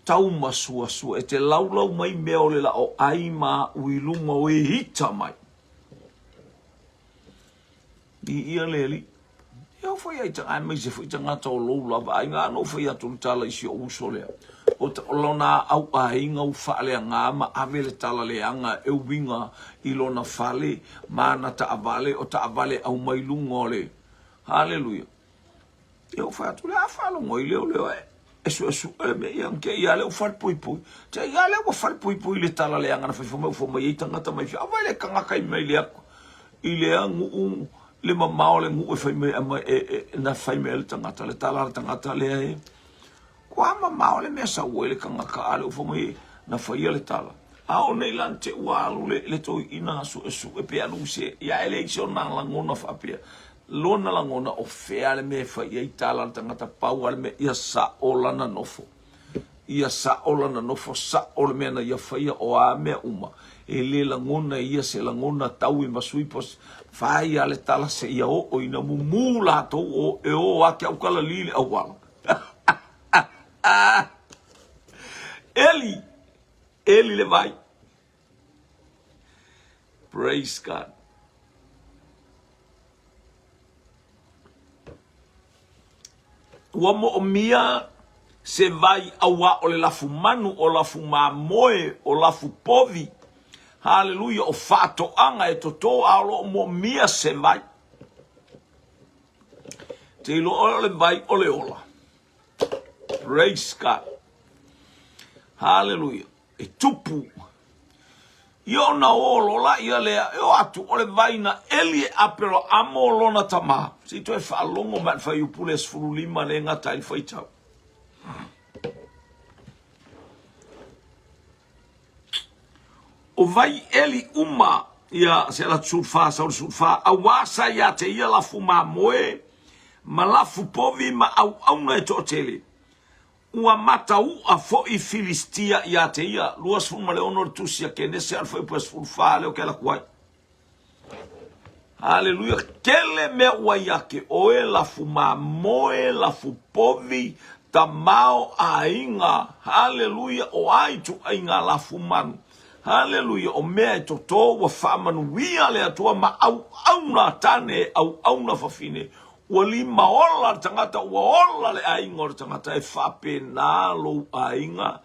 tau masuasua e te laulau mai mea o le la o ai ma a'u i lunga o e ita mai. Ni ia le alii. Ia o fai ai ta, aemaise foi tagata o lou lava aiga, a na ou fai atu le tala i si ou uso lea, o, ta, o lona au aiga ua faaleaga ma ave le tala leaga e uiga i lona fale ma ana taavale, o taavale aumai luga o le, haleluia. Ia ou fai atu lea, a faalogo ai leoleo e, e suesue le mea, ia te i lava lea ua falepuipui. Te i lava lea ua falepuipui i le tala leaga na fai fai mai ua fai mai ai tagata mai fea. Avai le tagata i mai lea, i lea nuu, le mamao o le nuu e fai mai, e, e, e, na fai mai ai le tagata, le tala a le tagata lea e, Kua mamao le mea sau ai le tagata a le ua fai mai na faia le tala. A o nei la te ua alu le, le toeaina suesue pe alu se, ia e leai se ona lagona faapea. Lona lagona o fea le mea e fai ai tala a le tagata pau a le mea ia sa'o lana nofo. Ia sa'o lana nofo, sa'o le mea na ia faia o a mea uma. E le lagona e ia se lagona taui ma sui pos, fai a le tala seia oo ina mumu latou o e o ake au kalali le auala. Eli, Eli le vai. Praise God. Ua moomia se vai auā o le lafu manu, o lafu mamoe, o lafu povi. Haleluia, o faatoaga e totō a o lo o moomia se vai. Te iloa o le vai o le ola. Praise God. Hallelujah. E tupu. Ia ona o lola ia lea, e o atu o le vai na Eli e Apero amo lona tama. Se i toe faalogo mai le fuaiupu lea 15 le gata ai le faitau. O vai eli uma ia se ala 14 sau le 14 auā sa ia te ia lafu mamoe ma lafu povi ma auauna e toatele. Ua matauʻa foʻi Filistia ia te ia. 26 le tusi a Kenese a le fuaiupu e 14 lea ou te ala atu ai. Haleluia. Tele mea ua ia te oe, lafu mamoe, lafu povi, tamao aiga. Haleluia. O a ituaiga lafu manu. Haleluia. O mea e totō ua faamanuia le Atua ma auauna tane, auauna fafine. Ua lima ola le tagata, ua ola le aiga o le tagata. E faapena lou aiga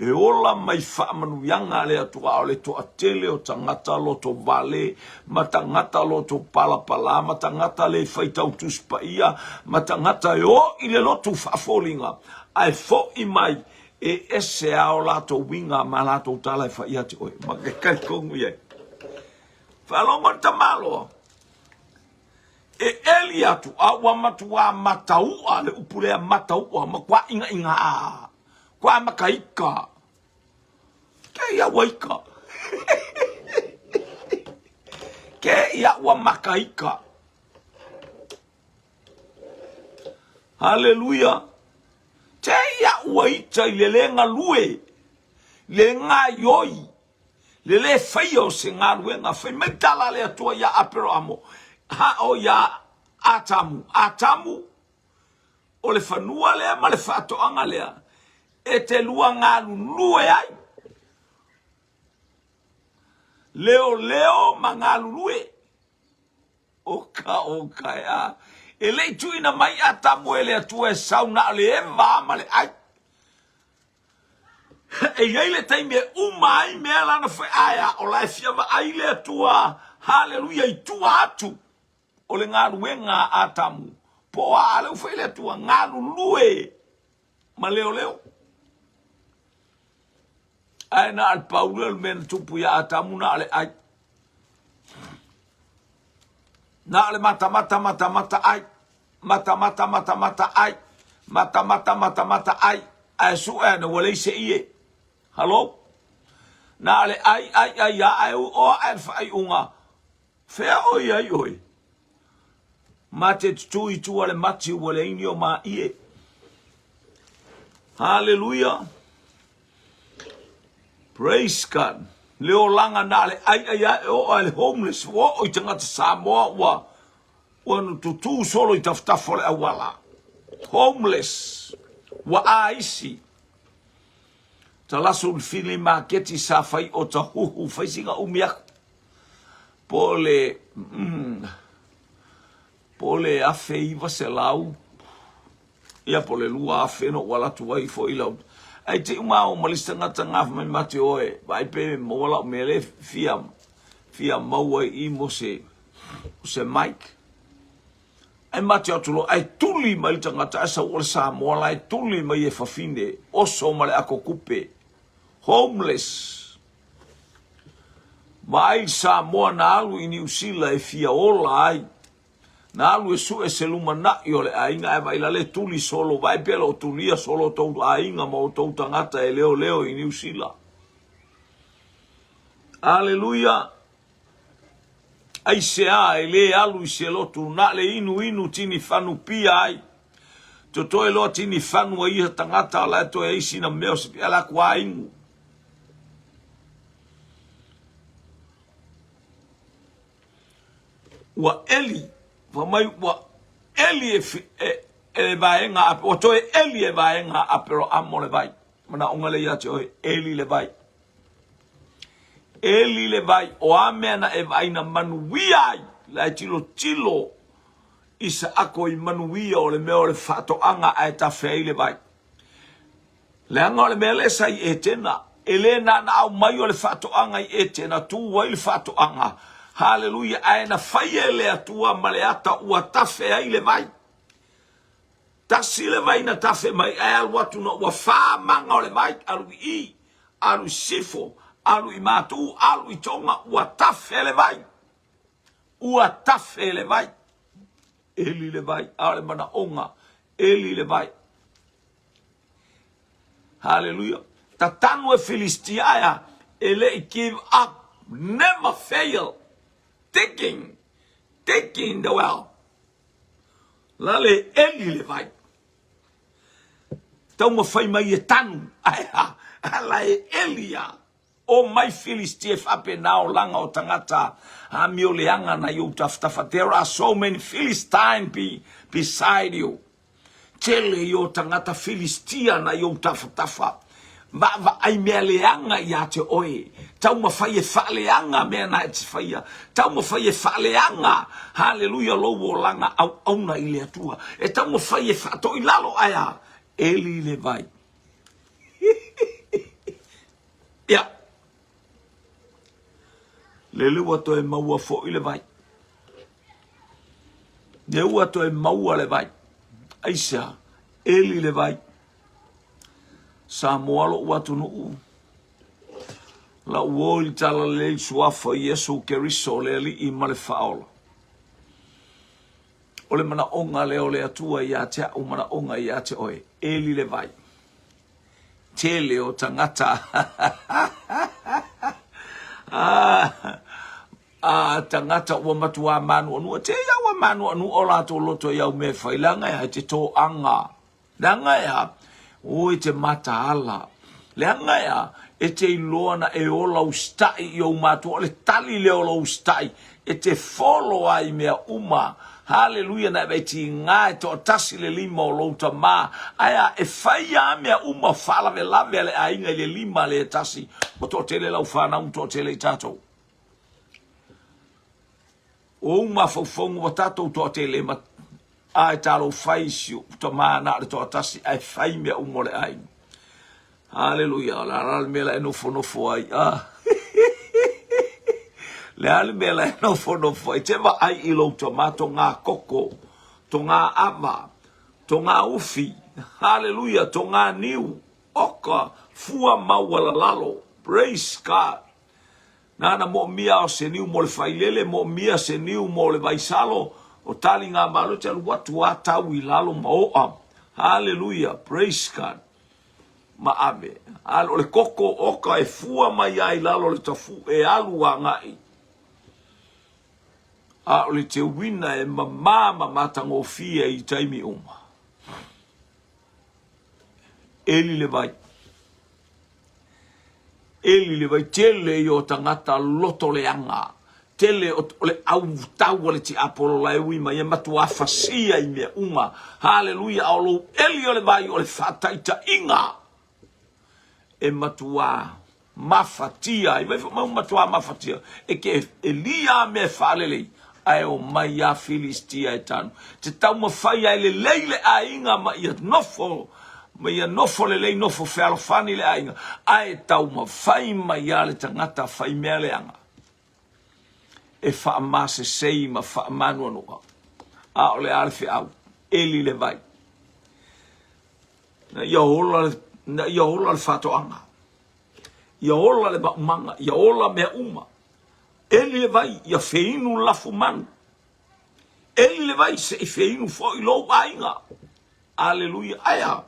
E ola mai faamanuiaga a le Atua o le toatele o tagata loto vale, ma tagata loto palapala, ma tagata le faitau Tusi Paia, ma tagata e o i le lotu faafoliga, ae foʻi mai e ese a o latou uiga ma latou tala e fai ia te oe. Ma ke talitonu i ai. Faalogo le tamaloa. E eli atu, a ua matuā matauʻa le upu lea matauʻa, matua ʻigaʻiga. Kua makaika. Ke ia ua ika. Ke ia ua makaika. Haleluia. Te ia ua ita i le le galue, le gaioi, le le faia o se galuega. Fai mai tala a le Atua iā Aperoamo, ha o iā Atamu. Atamu, O le fanua lea ma le faatoaga lea e te lua galulue ai. Leoleo ma galulue. O ka o ka e a. E le i tuuina mai Atamu e le Atua e sau na o le Eva ma le ai. E i ai le taimi e uma ai mea la na fai, ae a o la e fia vaai le Atua, haleluia, i tua atu o le galuega a Atamu, po o a lea ua fai le Atua, galulue ma leoleo. Ae na o le pau lea o le mea na tupu ia Atamu, na o le ai. Na o le matamata, matamata ai. Matamata, matamata ai. Matamata, matamata ai. Ae sue ane ua leai se ie. Hello? Na o le ai, ai, ai, a, ae o ae le faaiuga. Fea o i ai oe? Ma te tutū i tua le mati ua leai ni o māie. Haleluia. Praise God. Le olaga na le ai ai ai o ai le homeless ua oo i tagata Samoa ua ua tutū solo i tafatafa o le auala. Homeless. Ua aisi. Talasu le fili maketi sa fai o tahuhu fai sina umi aku. Po le po le 1900 ia po le 2000 na ou ala atu ai foi lau ae te i uma o ma le isi tagata gafa mai ma te oe vaai pe maua lau mea le fia fia maua i i mo se se mic ae ma te atu loa ae tuli mai le tagata ae sau o le Samoa la e tuli mai e fafine oso ma le ako kupe homeless Vaai i Samoa na alu i Niu Sila e fia ola ai. Na alu e sue se lumanai o le aiga ae vaai la le tuli solo, vaai pea lo tulia solo tou aiga ma outou tagata e leoleo i Niu Sila. Aleluia! Aisea e le alu i se lotu, na le inu inu tini fanu pia ai. Totoe loa tini fanu a ia tagata la e toe ai sina mea o se pia la ku inu. Ua eli, fai mai ua eli e, e, e le vaega, ua toe eli e vaega a Aperoamo le vai. Manaoga lea ia te oe, eli le vai. Eli le vai, o a mea na e vaai na manuia ai, la e tilotilo Isaako i manuia o le mea o le faatoaga ae tafe ai le vai. Leaga o le mea lea sa i Etena, e le naanaau mai o le faatoaga i Etena, tu ai le faatoaga. Haleluia, ae na faia e le Atua ma le ata ua tafe ai le vai. Tasi le vai na tafe mai, ae alu atu na ua fa maga o le vai, alu i i, alu i sifo, alu i matu, alu i toga, ua tafe le vai. Ua tafe le vai. Eli le vai, a o le manaoga, eli le vai. Haleluia. Tatanu e Filistia ae e le i give up, never fail, digging, digging the well. La le eli le vai. Taumafai mai e tanu, ae a, la e eli a. O mai Filistia e faapena olaga o tagata amio leaga na i ou tafatafa. There are so many Philistine be, beside you. Tele i o tagata Filistia na i ou tafatafa. Vaavaai mea leaga ia te oe. Taumafai e faaleaga mea na e te faia. Taumafai e faaleaga, haleluia, lou olaga auauna i le Atua. E taumafai e faatoilalo ae a? Eli le vai. Ia. Lele ua toe maua foi le vai. Le ua toe maua le vai. Aisea, eli le vai. Samoa lo'u atunuu. Lau uo i le talalelei i suafa o Iesu Keriso le Alii ma le Faaola. O le manaoga lea o le Atua ia te a'u manaoga ia te oe, eli le vai. Tele o tagata a tagata ua matuā mānuanua. Te ia ua mānuanua o latou loto i au mea e fai, leaga e a i te toaga. Leaga e a, o e te mataala. Leaga e a, e te iloa na e ola usitai i ou matua, o le tali lea o lou usitai, e te folo ai i mea uma. Haleluia, na e vaai tiga e toatasi le lima o lou tamā, ae a, e fai a mea uma faalavelave a le aiga i le lima le tasi. Ua toatele lau fanau ma toatele i tatou. O ou mafaufauga ua tatou toatele ma a e talofa i si ou tamā na o le toatasi ae fai mea uma o le aiga. Haleluia, o le a la le mea la e nofonofo ai, a? Le a le mea la e nofonofo ai? Te vaai i lou tama togā koko, togā ava, togā ufi, haleluia, togā niu, oka, fua maualalalo. Praise God. Nāna moʻomia o se niu mo le failele, moʻomia se niu mo le vaisalo, o tali ngā malo te alu atu a tau i lalo ma oa. Haleluia, praise God. Ma ave. A o le koko oka e fua mai ai lalo le tafu e alu agai. A o le teuina e mamā ma matagofie i taimi uma. Eli le vai. Eli le vai tele i o tagata loto leaga. Tele o le au tau a le tiapolo la e ui mai e matuā fasia i mea uma. Haleluia! A o lou eli o le vai o le faataitaiga e matuā mafatia ai. Vai mau matuā mafatia e ke elia a mea e faalelei ae o mai a Filistia e tanu. Te taumafai ai lelei le aiga ma ia nofo ma ia nofo lelei nofo fealofani le aiga ae taumafai mai a le tagata fai mea leaga e faamasesei ma faamanuanua. A o le a le feau, eli le vai. Na ia ola, na ia ola le faatoaga. Ia ola le maumaga, ia ola mea uma. Eli le vai, ia feinu le lafumanu. Eli le vai, se i feinu foi lou aiga. Aleluia. Aea,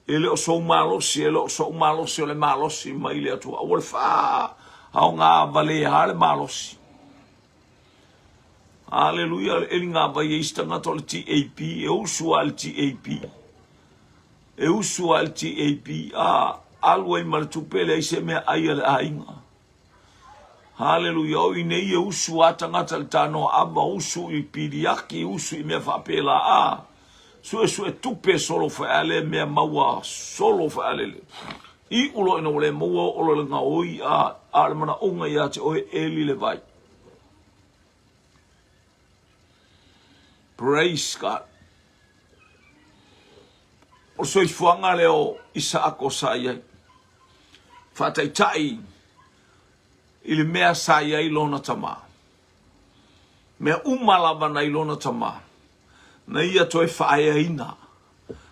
e le o sou malosi, e le o so'u malosi, o le malosi mai le Atua. Aua le faaoga valea le malosi. Aleluia, le eliga vai e isi tagata o le TAP, e usu lava i le TAP. E usu lava i le TAP, a alu ai ma le tupe, leai se mea ai a le aiga. Haleluia, o i nei e usu a tagata i le tanoa ava, usu i piliaki, usu i mea faapela, a suesue tupe solo faeale, mea maua solo faealele. Iu loa ina ua le maua oo loa i le gaoi, a, a o le manaoga ia te oe, eli le vai. Praise God. O le soifuaga lea o Isaako sa i ai. Faataitai i le mea sa i ai lona tama. Mea uma lava nai lona tama. Na ia toe faaeaina.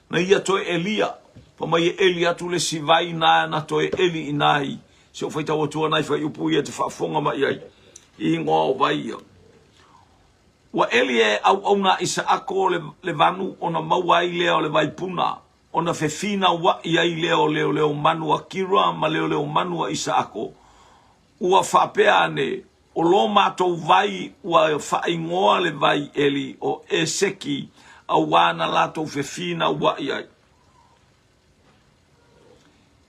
Na ia toe elia. Fa mai e eli atu le isi vai na na toe eli i na i si ou faitau atua nai fuaiupu ia te faafofoga mai ai i ingoa o vai ia. Ua eli e auauna a Isaako le, le vanu ona maua ai lea o le vaipuna, ona fefinauaʻi ai lea o leoleomanu a Kira ma leoleomanu a Isaako. Ua faapea ane, O lo matou vai ua faaigoa le vai eli o Eseki, auā na latou fefinauaʻi ai.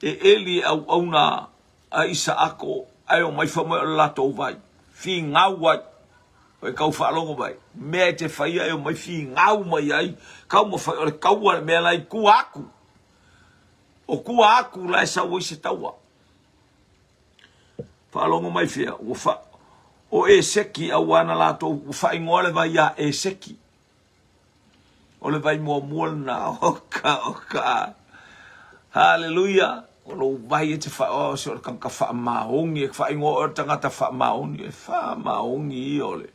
E eli e auauna a Isaako, ae omai fai mai o le latou vai, figau ai. E kau faalogo mai, mea e te faia e omai figau mai ai, taumafai o le kaua le mea la i tua atu. O tua atu la e sau ai se taua. Faalogo mai fea, ua fa, o Eseki auā na latou, ua faaigoa le vai iā Eseki. O le vai muamua lena, oka, oka. Haleluia. O lou vai e te wha, o se o le tangata whaamaongi, e whaingoa o le tangata whaamaongi, e whaamaongi ia o le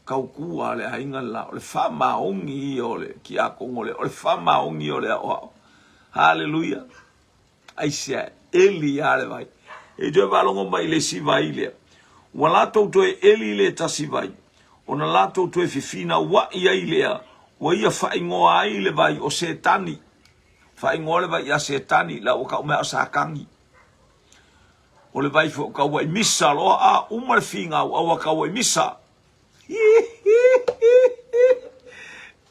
kaukua a le aiga la, o le whaamaongi ia o le kiakongo le, o le whaamaongi ia o le aoao. Haleluia. Aisea, eli lava le vai. E toe faalogo mai i le isi vai lea. Ua latou toe eli i le tasi vai, ona latou toe fefinauaʻi ai lea, ua ia faaigoa ai le vai o Setani. Faaigoa le vai ia Setani, la ua kau mai o Satani. O le vai foi o kaua i misa loa, a uma le figau, a ua kaua i misa.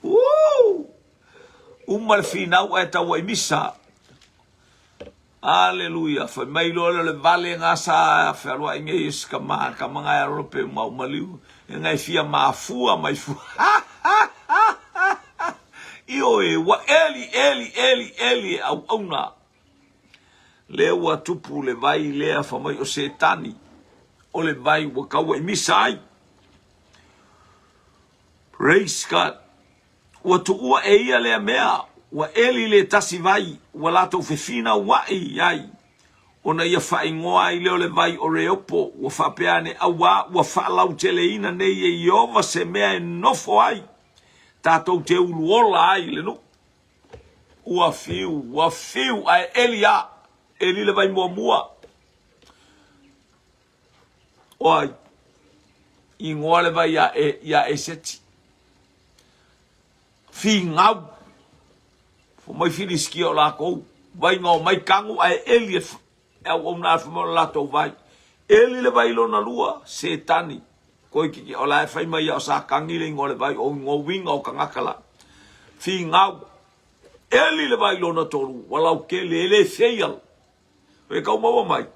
Woo! Uma le finau ae taua i misa. Aleluia. Fai mai loa lea o le vale nga sa fealuai nei e se kama, kama nga e alolo pe mau maliu. E nga e fia mafua mai fua. Ioe, ua eli, eli, eli, eli e auauna. Lea ua tupu le vai lea fa mai o Setani. O le vai ua kaua i misa ai. Praise God. Ua tuua e ia lea mea, ua eli le tasi vai, ua latou fefinauaʻi ai. Ona ia faaigoa ai lea o le vai o Reopo, ua faapea ane, Auā, ua faalauteleina nei e Ieova se mea e nofo ai, tatou te uluola ai i le nuu. Ua fiu, ua fiu, ae eli a, eli le vai muamua. O ai? Igoa le vai ia, e, ia Eseti. Figau. Fo mai Filisitia o lakou, vaiga o mai kagu ae eli e e auauna a fai mai o le latou vai. Eli le vai lona lua, Setani. Koikiki o la e fai mai ia o Satani le igoa o le vai, o igoa uiga o tagata la. Figau. Eli le vai lona tolu, ua lautele, e le fail. E tau maua mai,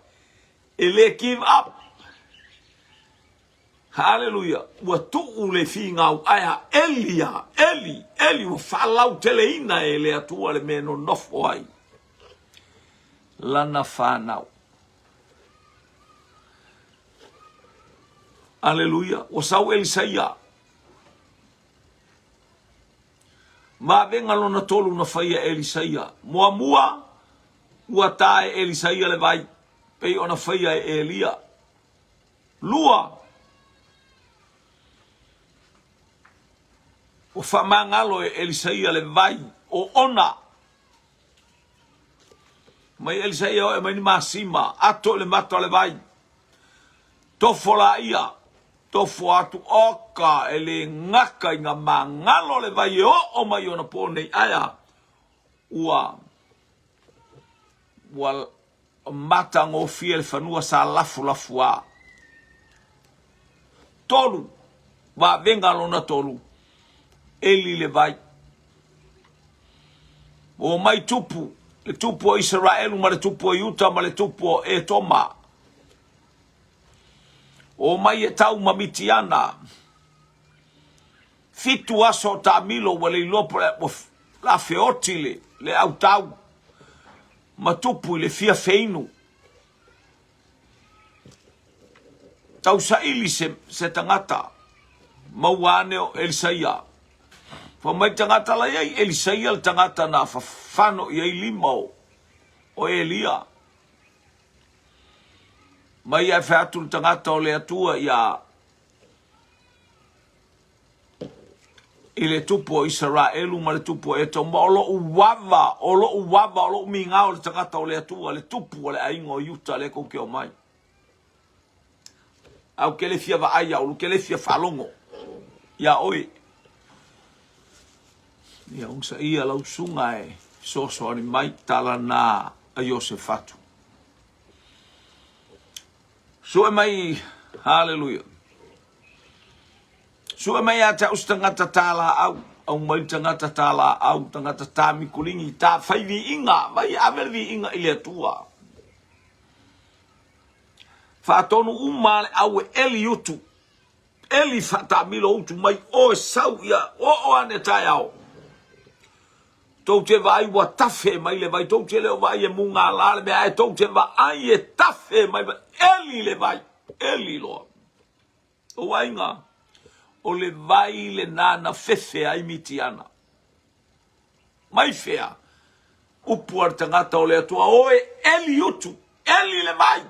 e le give up. Haleluia! Ua tuu le finau ae a Eli a Eli, Eli ua faalauteleina e le Atua le mea e nonofo ai lana fanau. Aleluia! Ua sau Elisaia. Vavega lona tolu na faia e Elisaia. Muamua, ua ta e Elisaia le vai, pei ona faia e Elia. Lua, ua faamagalo e Elisaia le vai o Ona. Mai Elisaia oe mai ni masima, ato i le mata o le vai. Tofo laia, tofo atu oka e le gaka i nga magalo le vai e oo mai ona po nei. Aia, ua, ua Matagofie le fanua sa lafulafuā. Tolu, vavega lona tolu, eli le vai. Ua omai tupu, le tupu o Isaraelu ma le tupu o Iuta ma le tupu o Etoma. Ua omai e tau ma Mitiana. Fitu aso o taamilo ua le iloa po o le a feoti le, le autau ma tupu i le fia feinu. Tausaili se, se tagata, maua ane o Elisaia. Fai mai tagata la iai, Elisaia le tagata na fafano i ai lima o, o Elia. Mai ae fai atu le tagata o le Atua ia i le tupu o Isaraelu ma le tupu o Etoma, o loʻu ava, o loʻu ava, o loʻu migao le tagata o le Atua, le tupu o le aiga o Iuta lea kou te omai. Ae ou te le fia vaai iā ulu, ke le fia faalogo iā oe. Ia onosaia lau susuga e fesoasoani mai, tala na a Iosefatu. Sue mai, haleluia. Sue mai ia te au se tagata tā lāau, au mai le tagata tā lāau, tagata tā mikuligi, tā whai viiga, vai ave le viiga i le Atua. Whaatonu uma le au e eli utu, eli whaatamilo utu mai oe sau ia, o o ane taeao. Tou te vaai ua tafe mai le vai, tou te le o vaai e mugala le mea, ae tou te vaai e tafe mai, eli le vai, eli loa. Ou aiga, o le vai lena na fefe ai Mitiana. Mai fea? Upu a le tagata o le Atua, oe eli utu, eli le vai.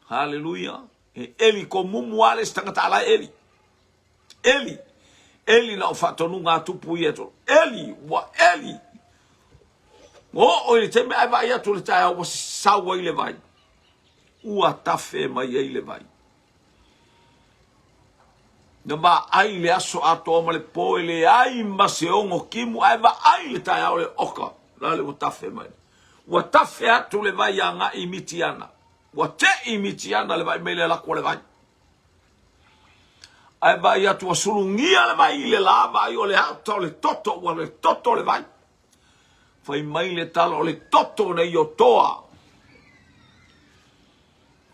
Haleluia. E eli ko mumu a le isi tagata ala e eli. Eli. Eli na o faatonuga a tupu ia tolu. Eli, ua eli. Ua oo i le taimi ae vaai atu le taeao ua sau ai le vai. Ua tafe mai ai le vai. Na vaai le aso atoa ma le po e leai ma se ogo kimu ae vaai le taeao le oka la le ua tafe mai. Ua tafe atu le vai agai i Mitiana. Ua tei i Mitiana le vai mai le lako o le vai. Ae vaai atu ua sulugia le vai i le la, vaai o le ata o le toto, ua le toto le vai. Fai mai le tala o le toto nei o toa.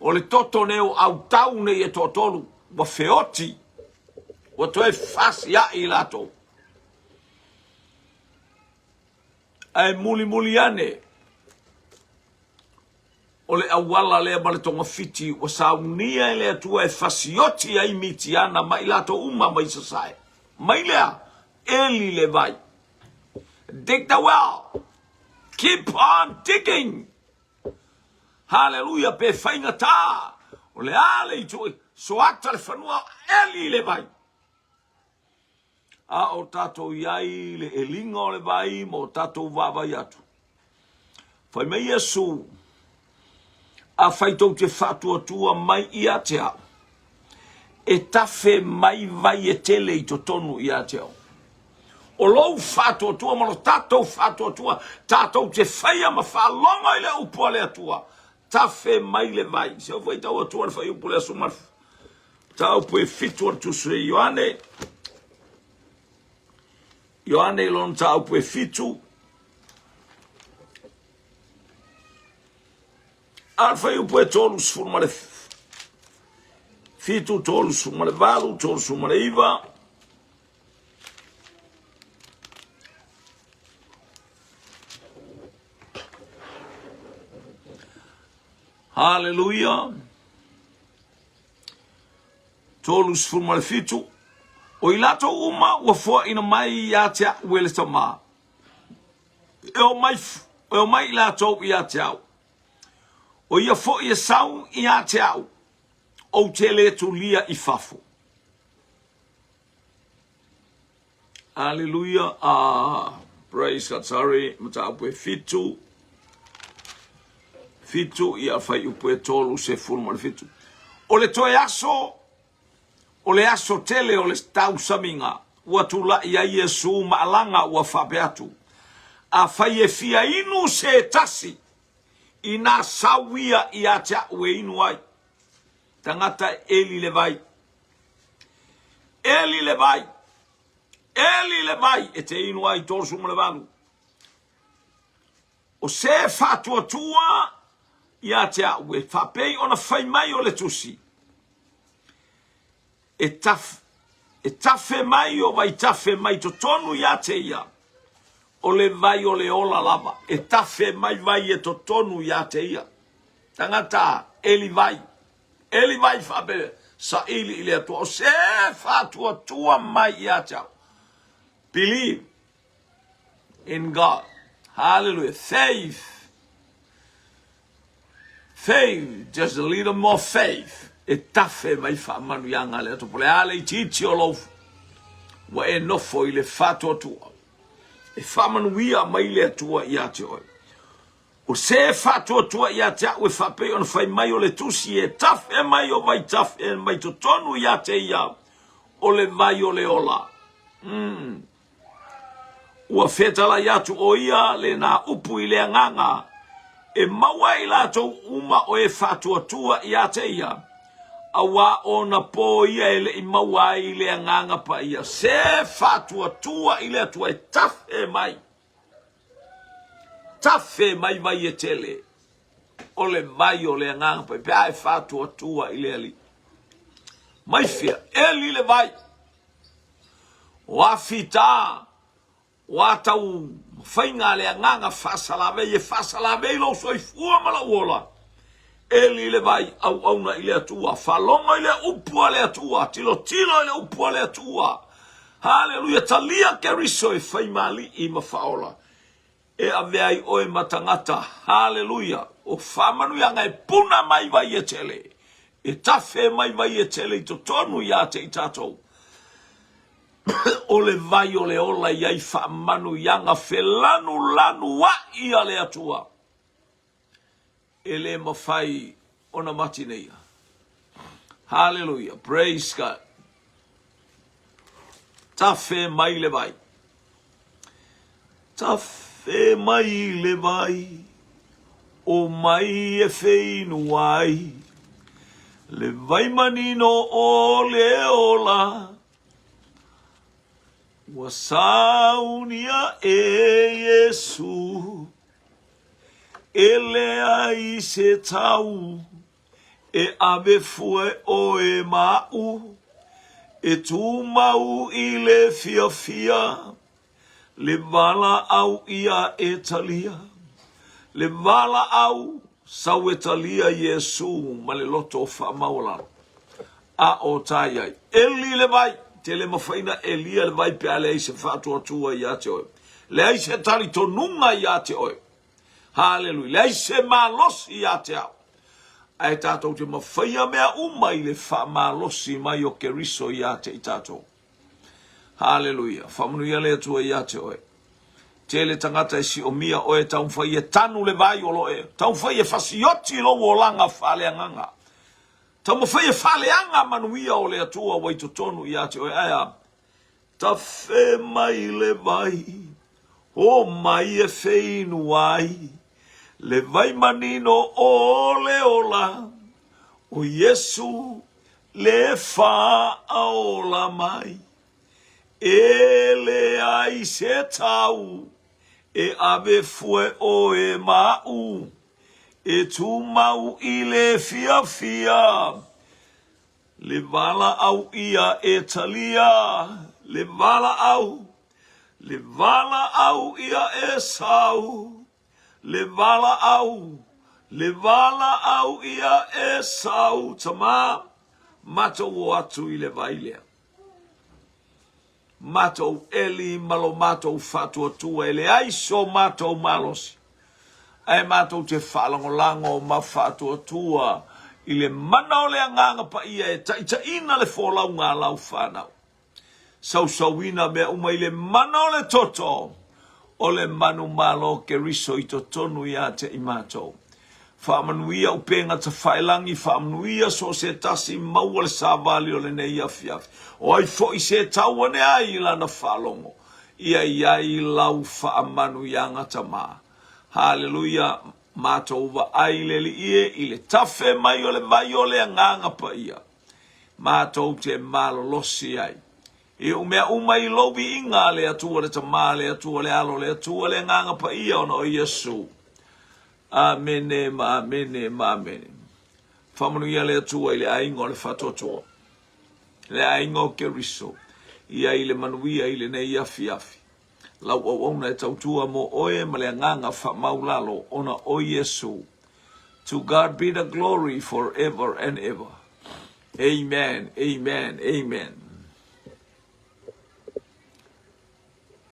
O le toto nei o autau nei e toatolu, ua feoti, ua toe fasiai i latou. Ae mulimuli ane, o le auala lea ma le togafiti ua saunia e le Atua e fasioti ai Mitiana ma i latou uma mai Sasae. Mai lea, eli le vai. Dig the well. Keep on digging. Haleluia, pe faigata, o le a le itu, soata le fanua, eli le vai. A o tatou i ai i le eliga o le vai ma o tatou vaavai atu. Fai mai Iesu, Afai tou te faatuatua mai ia te au, e tafe mai vai e tele i totonu ia te au. O lou faatuatua ma lo tatou faatuatua, tatou te faia ma faalogo i le upu a le Atua, tafe mai le vai. Se o faitau atua le fuaiupu le aso ma mataupu e fitu o le Tusi e Ioane. Ioane i lona mataupu e fitu. A le fuaiupu e 37, 38, 39. Haleluia! 37, O i latou uma ua foaina mai ia te au e le Tama, e omai, e omai i latou ia te au. O ia foi e sau ia te au, ou te le tulia i fafo. Aleluia. Ah, praise God. Sorry, mataupu e fitu. Fitu ia fuaiupu e 37. O le toe aso, o le aso tele o le tausamiga, ua tulai ai Iesu ma alaga ua faapea atu, Afai e fia inu se tasi, inā sau ia ia te au e inu ai. Tagata e eli le vai. Eli le vai. Eli le vai e te inu ai 38. O se faatuatua ia te au e faapei ona fai mai o le tusi. E, taf, e tafe mai o vai tafe mai totonu ia te ia. O le vai o le ola lava. E tafe mai vai e totonu ia te ia. Tagata, eli vai. Eli vai faapea, saili i le Atua, o se faatuatua mai ia te au. Believe in God. Hallelujah. Faith. Faith, just a little more faith. E tafe mai faamanuiaga le Atua. Po le a le itiiti o lou ua e nofo i le faatuatua. E faamanuia mai le Atua ia te oe. O se faatuatua ia te au e faapei ona fai mai o le tusi e tafe mai o vai tafe mai totonu ia te ia o le vai o le ola. Mm. Ua fetalai atu o ia lena upu i le agaga e maua ai latou uma o e faatuatua ia te ia, auā ona pō ia e le i maua ai i le agaga paia. Se faatuatua i le Atua e tafe mai. Tafe mai vai e tele o le vai o le agaga pai pe a e faatuatua i le Alii. Mai fea, eli le vai. O afita, o a tau faiga a le agaga faasalavei e faasalavei lou soifua ma lou ola. Eli le vai, auauna i le Atua, faalogo i le upu a le Atua, tilotilo i le upu a le Atua. Haleluia, talia Keriso e fai ma alii ma faaola, e avea ai oe ma tagata. Haleluia, o faamanuiaga e puna mai vai e tele, e tafe mai vai e tele i totonu ia te i tatou. O le vai o le ola i ai faamanuiaga felanulanua'i a le Atua. E le mafai ona matineia. Hallelujah. Praise God. Tafe mai le vai. Tafe mai le vai. O mai e feinu ai. Le vai manino o le ola. Ua saunia e Iesu. E leai se tau e ave fua e ʻoe ma aʻu, e tumau i le fiafia, le valaau ia e talia, le valaau sau e talia Iesū ma le loto faamaualalo. A o tai ai. Eli le vai, te le mafai na elia le vai pe a leai se faatuatua ia te oe. Leai se talitonuga ia te oe. Haleluia. Leai se malosi ia te au. Ae tatou te mafaia mea uma i le faamalosi mai o Keriso ia te i tatou. Haleluia. Faamanuia le Atua ia te oe. Tele tagata e siomia oe taumafai e tanu le vai o lo e taumafai e fasioti lou olaga faaleagaga. Taumafai e faaleaga manuia o le Atua ua i totonu ia te oe. Ae a? Tafe mai le vai, o mai e feinu ai, le vai manino o le ola, o Iesu le faaola mai. E leai se tau e ave fue oe ma aʻu, e tumau i le fiafia. Le valaau ia e talia, le valaau, le valaau ia e sau, le valaau, le valaau ia e sau, Tama, matou o atu i le vai lea. Matou eli ma lo matou faatuatua e leai so matou malosi, ae matou te faalagolago ma faatuatua i le mana o le Agaga Paia e taitaiina le folauga a lau fanau. Sausauina mea uma i le mana o le toto o le manumalo Keriso i totonu ia te i matou. Faamanuia upega tafailagi, faamanuia so o se tasi, maua le savali o lenei afiafi. O ai foi se tau ane ai i lana faalogo, ia i ai lau faamanuiaga Tama. Haleluia, matou vaai le Alii e i le tafe mai o le vai o le Agaga Paia, matou te malolosi ai. I ou mea uma i lou viiga, le Atua le Tama, le Atua le Alo, le Atua le Agaga Paia, ona o Iesu. Amene ma amene ma amene. Faamanuia le Atua i le aiga o le faatoatoa, le aiga o Keriso, ia i le manuia i lenei afiafi. Lau auauna e tautua mo oe ma le agaga faamaulalo ona o Iesu. To God be the glory forever and ever. Amen, amen, amen.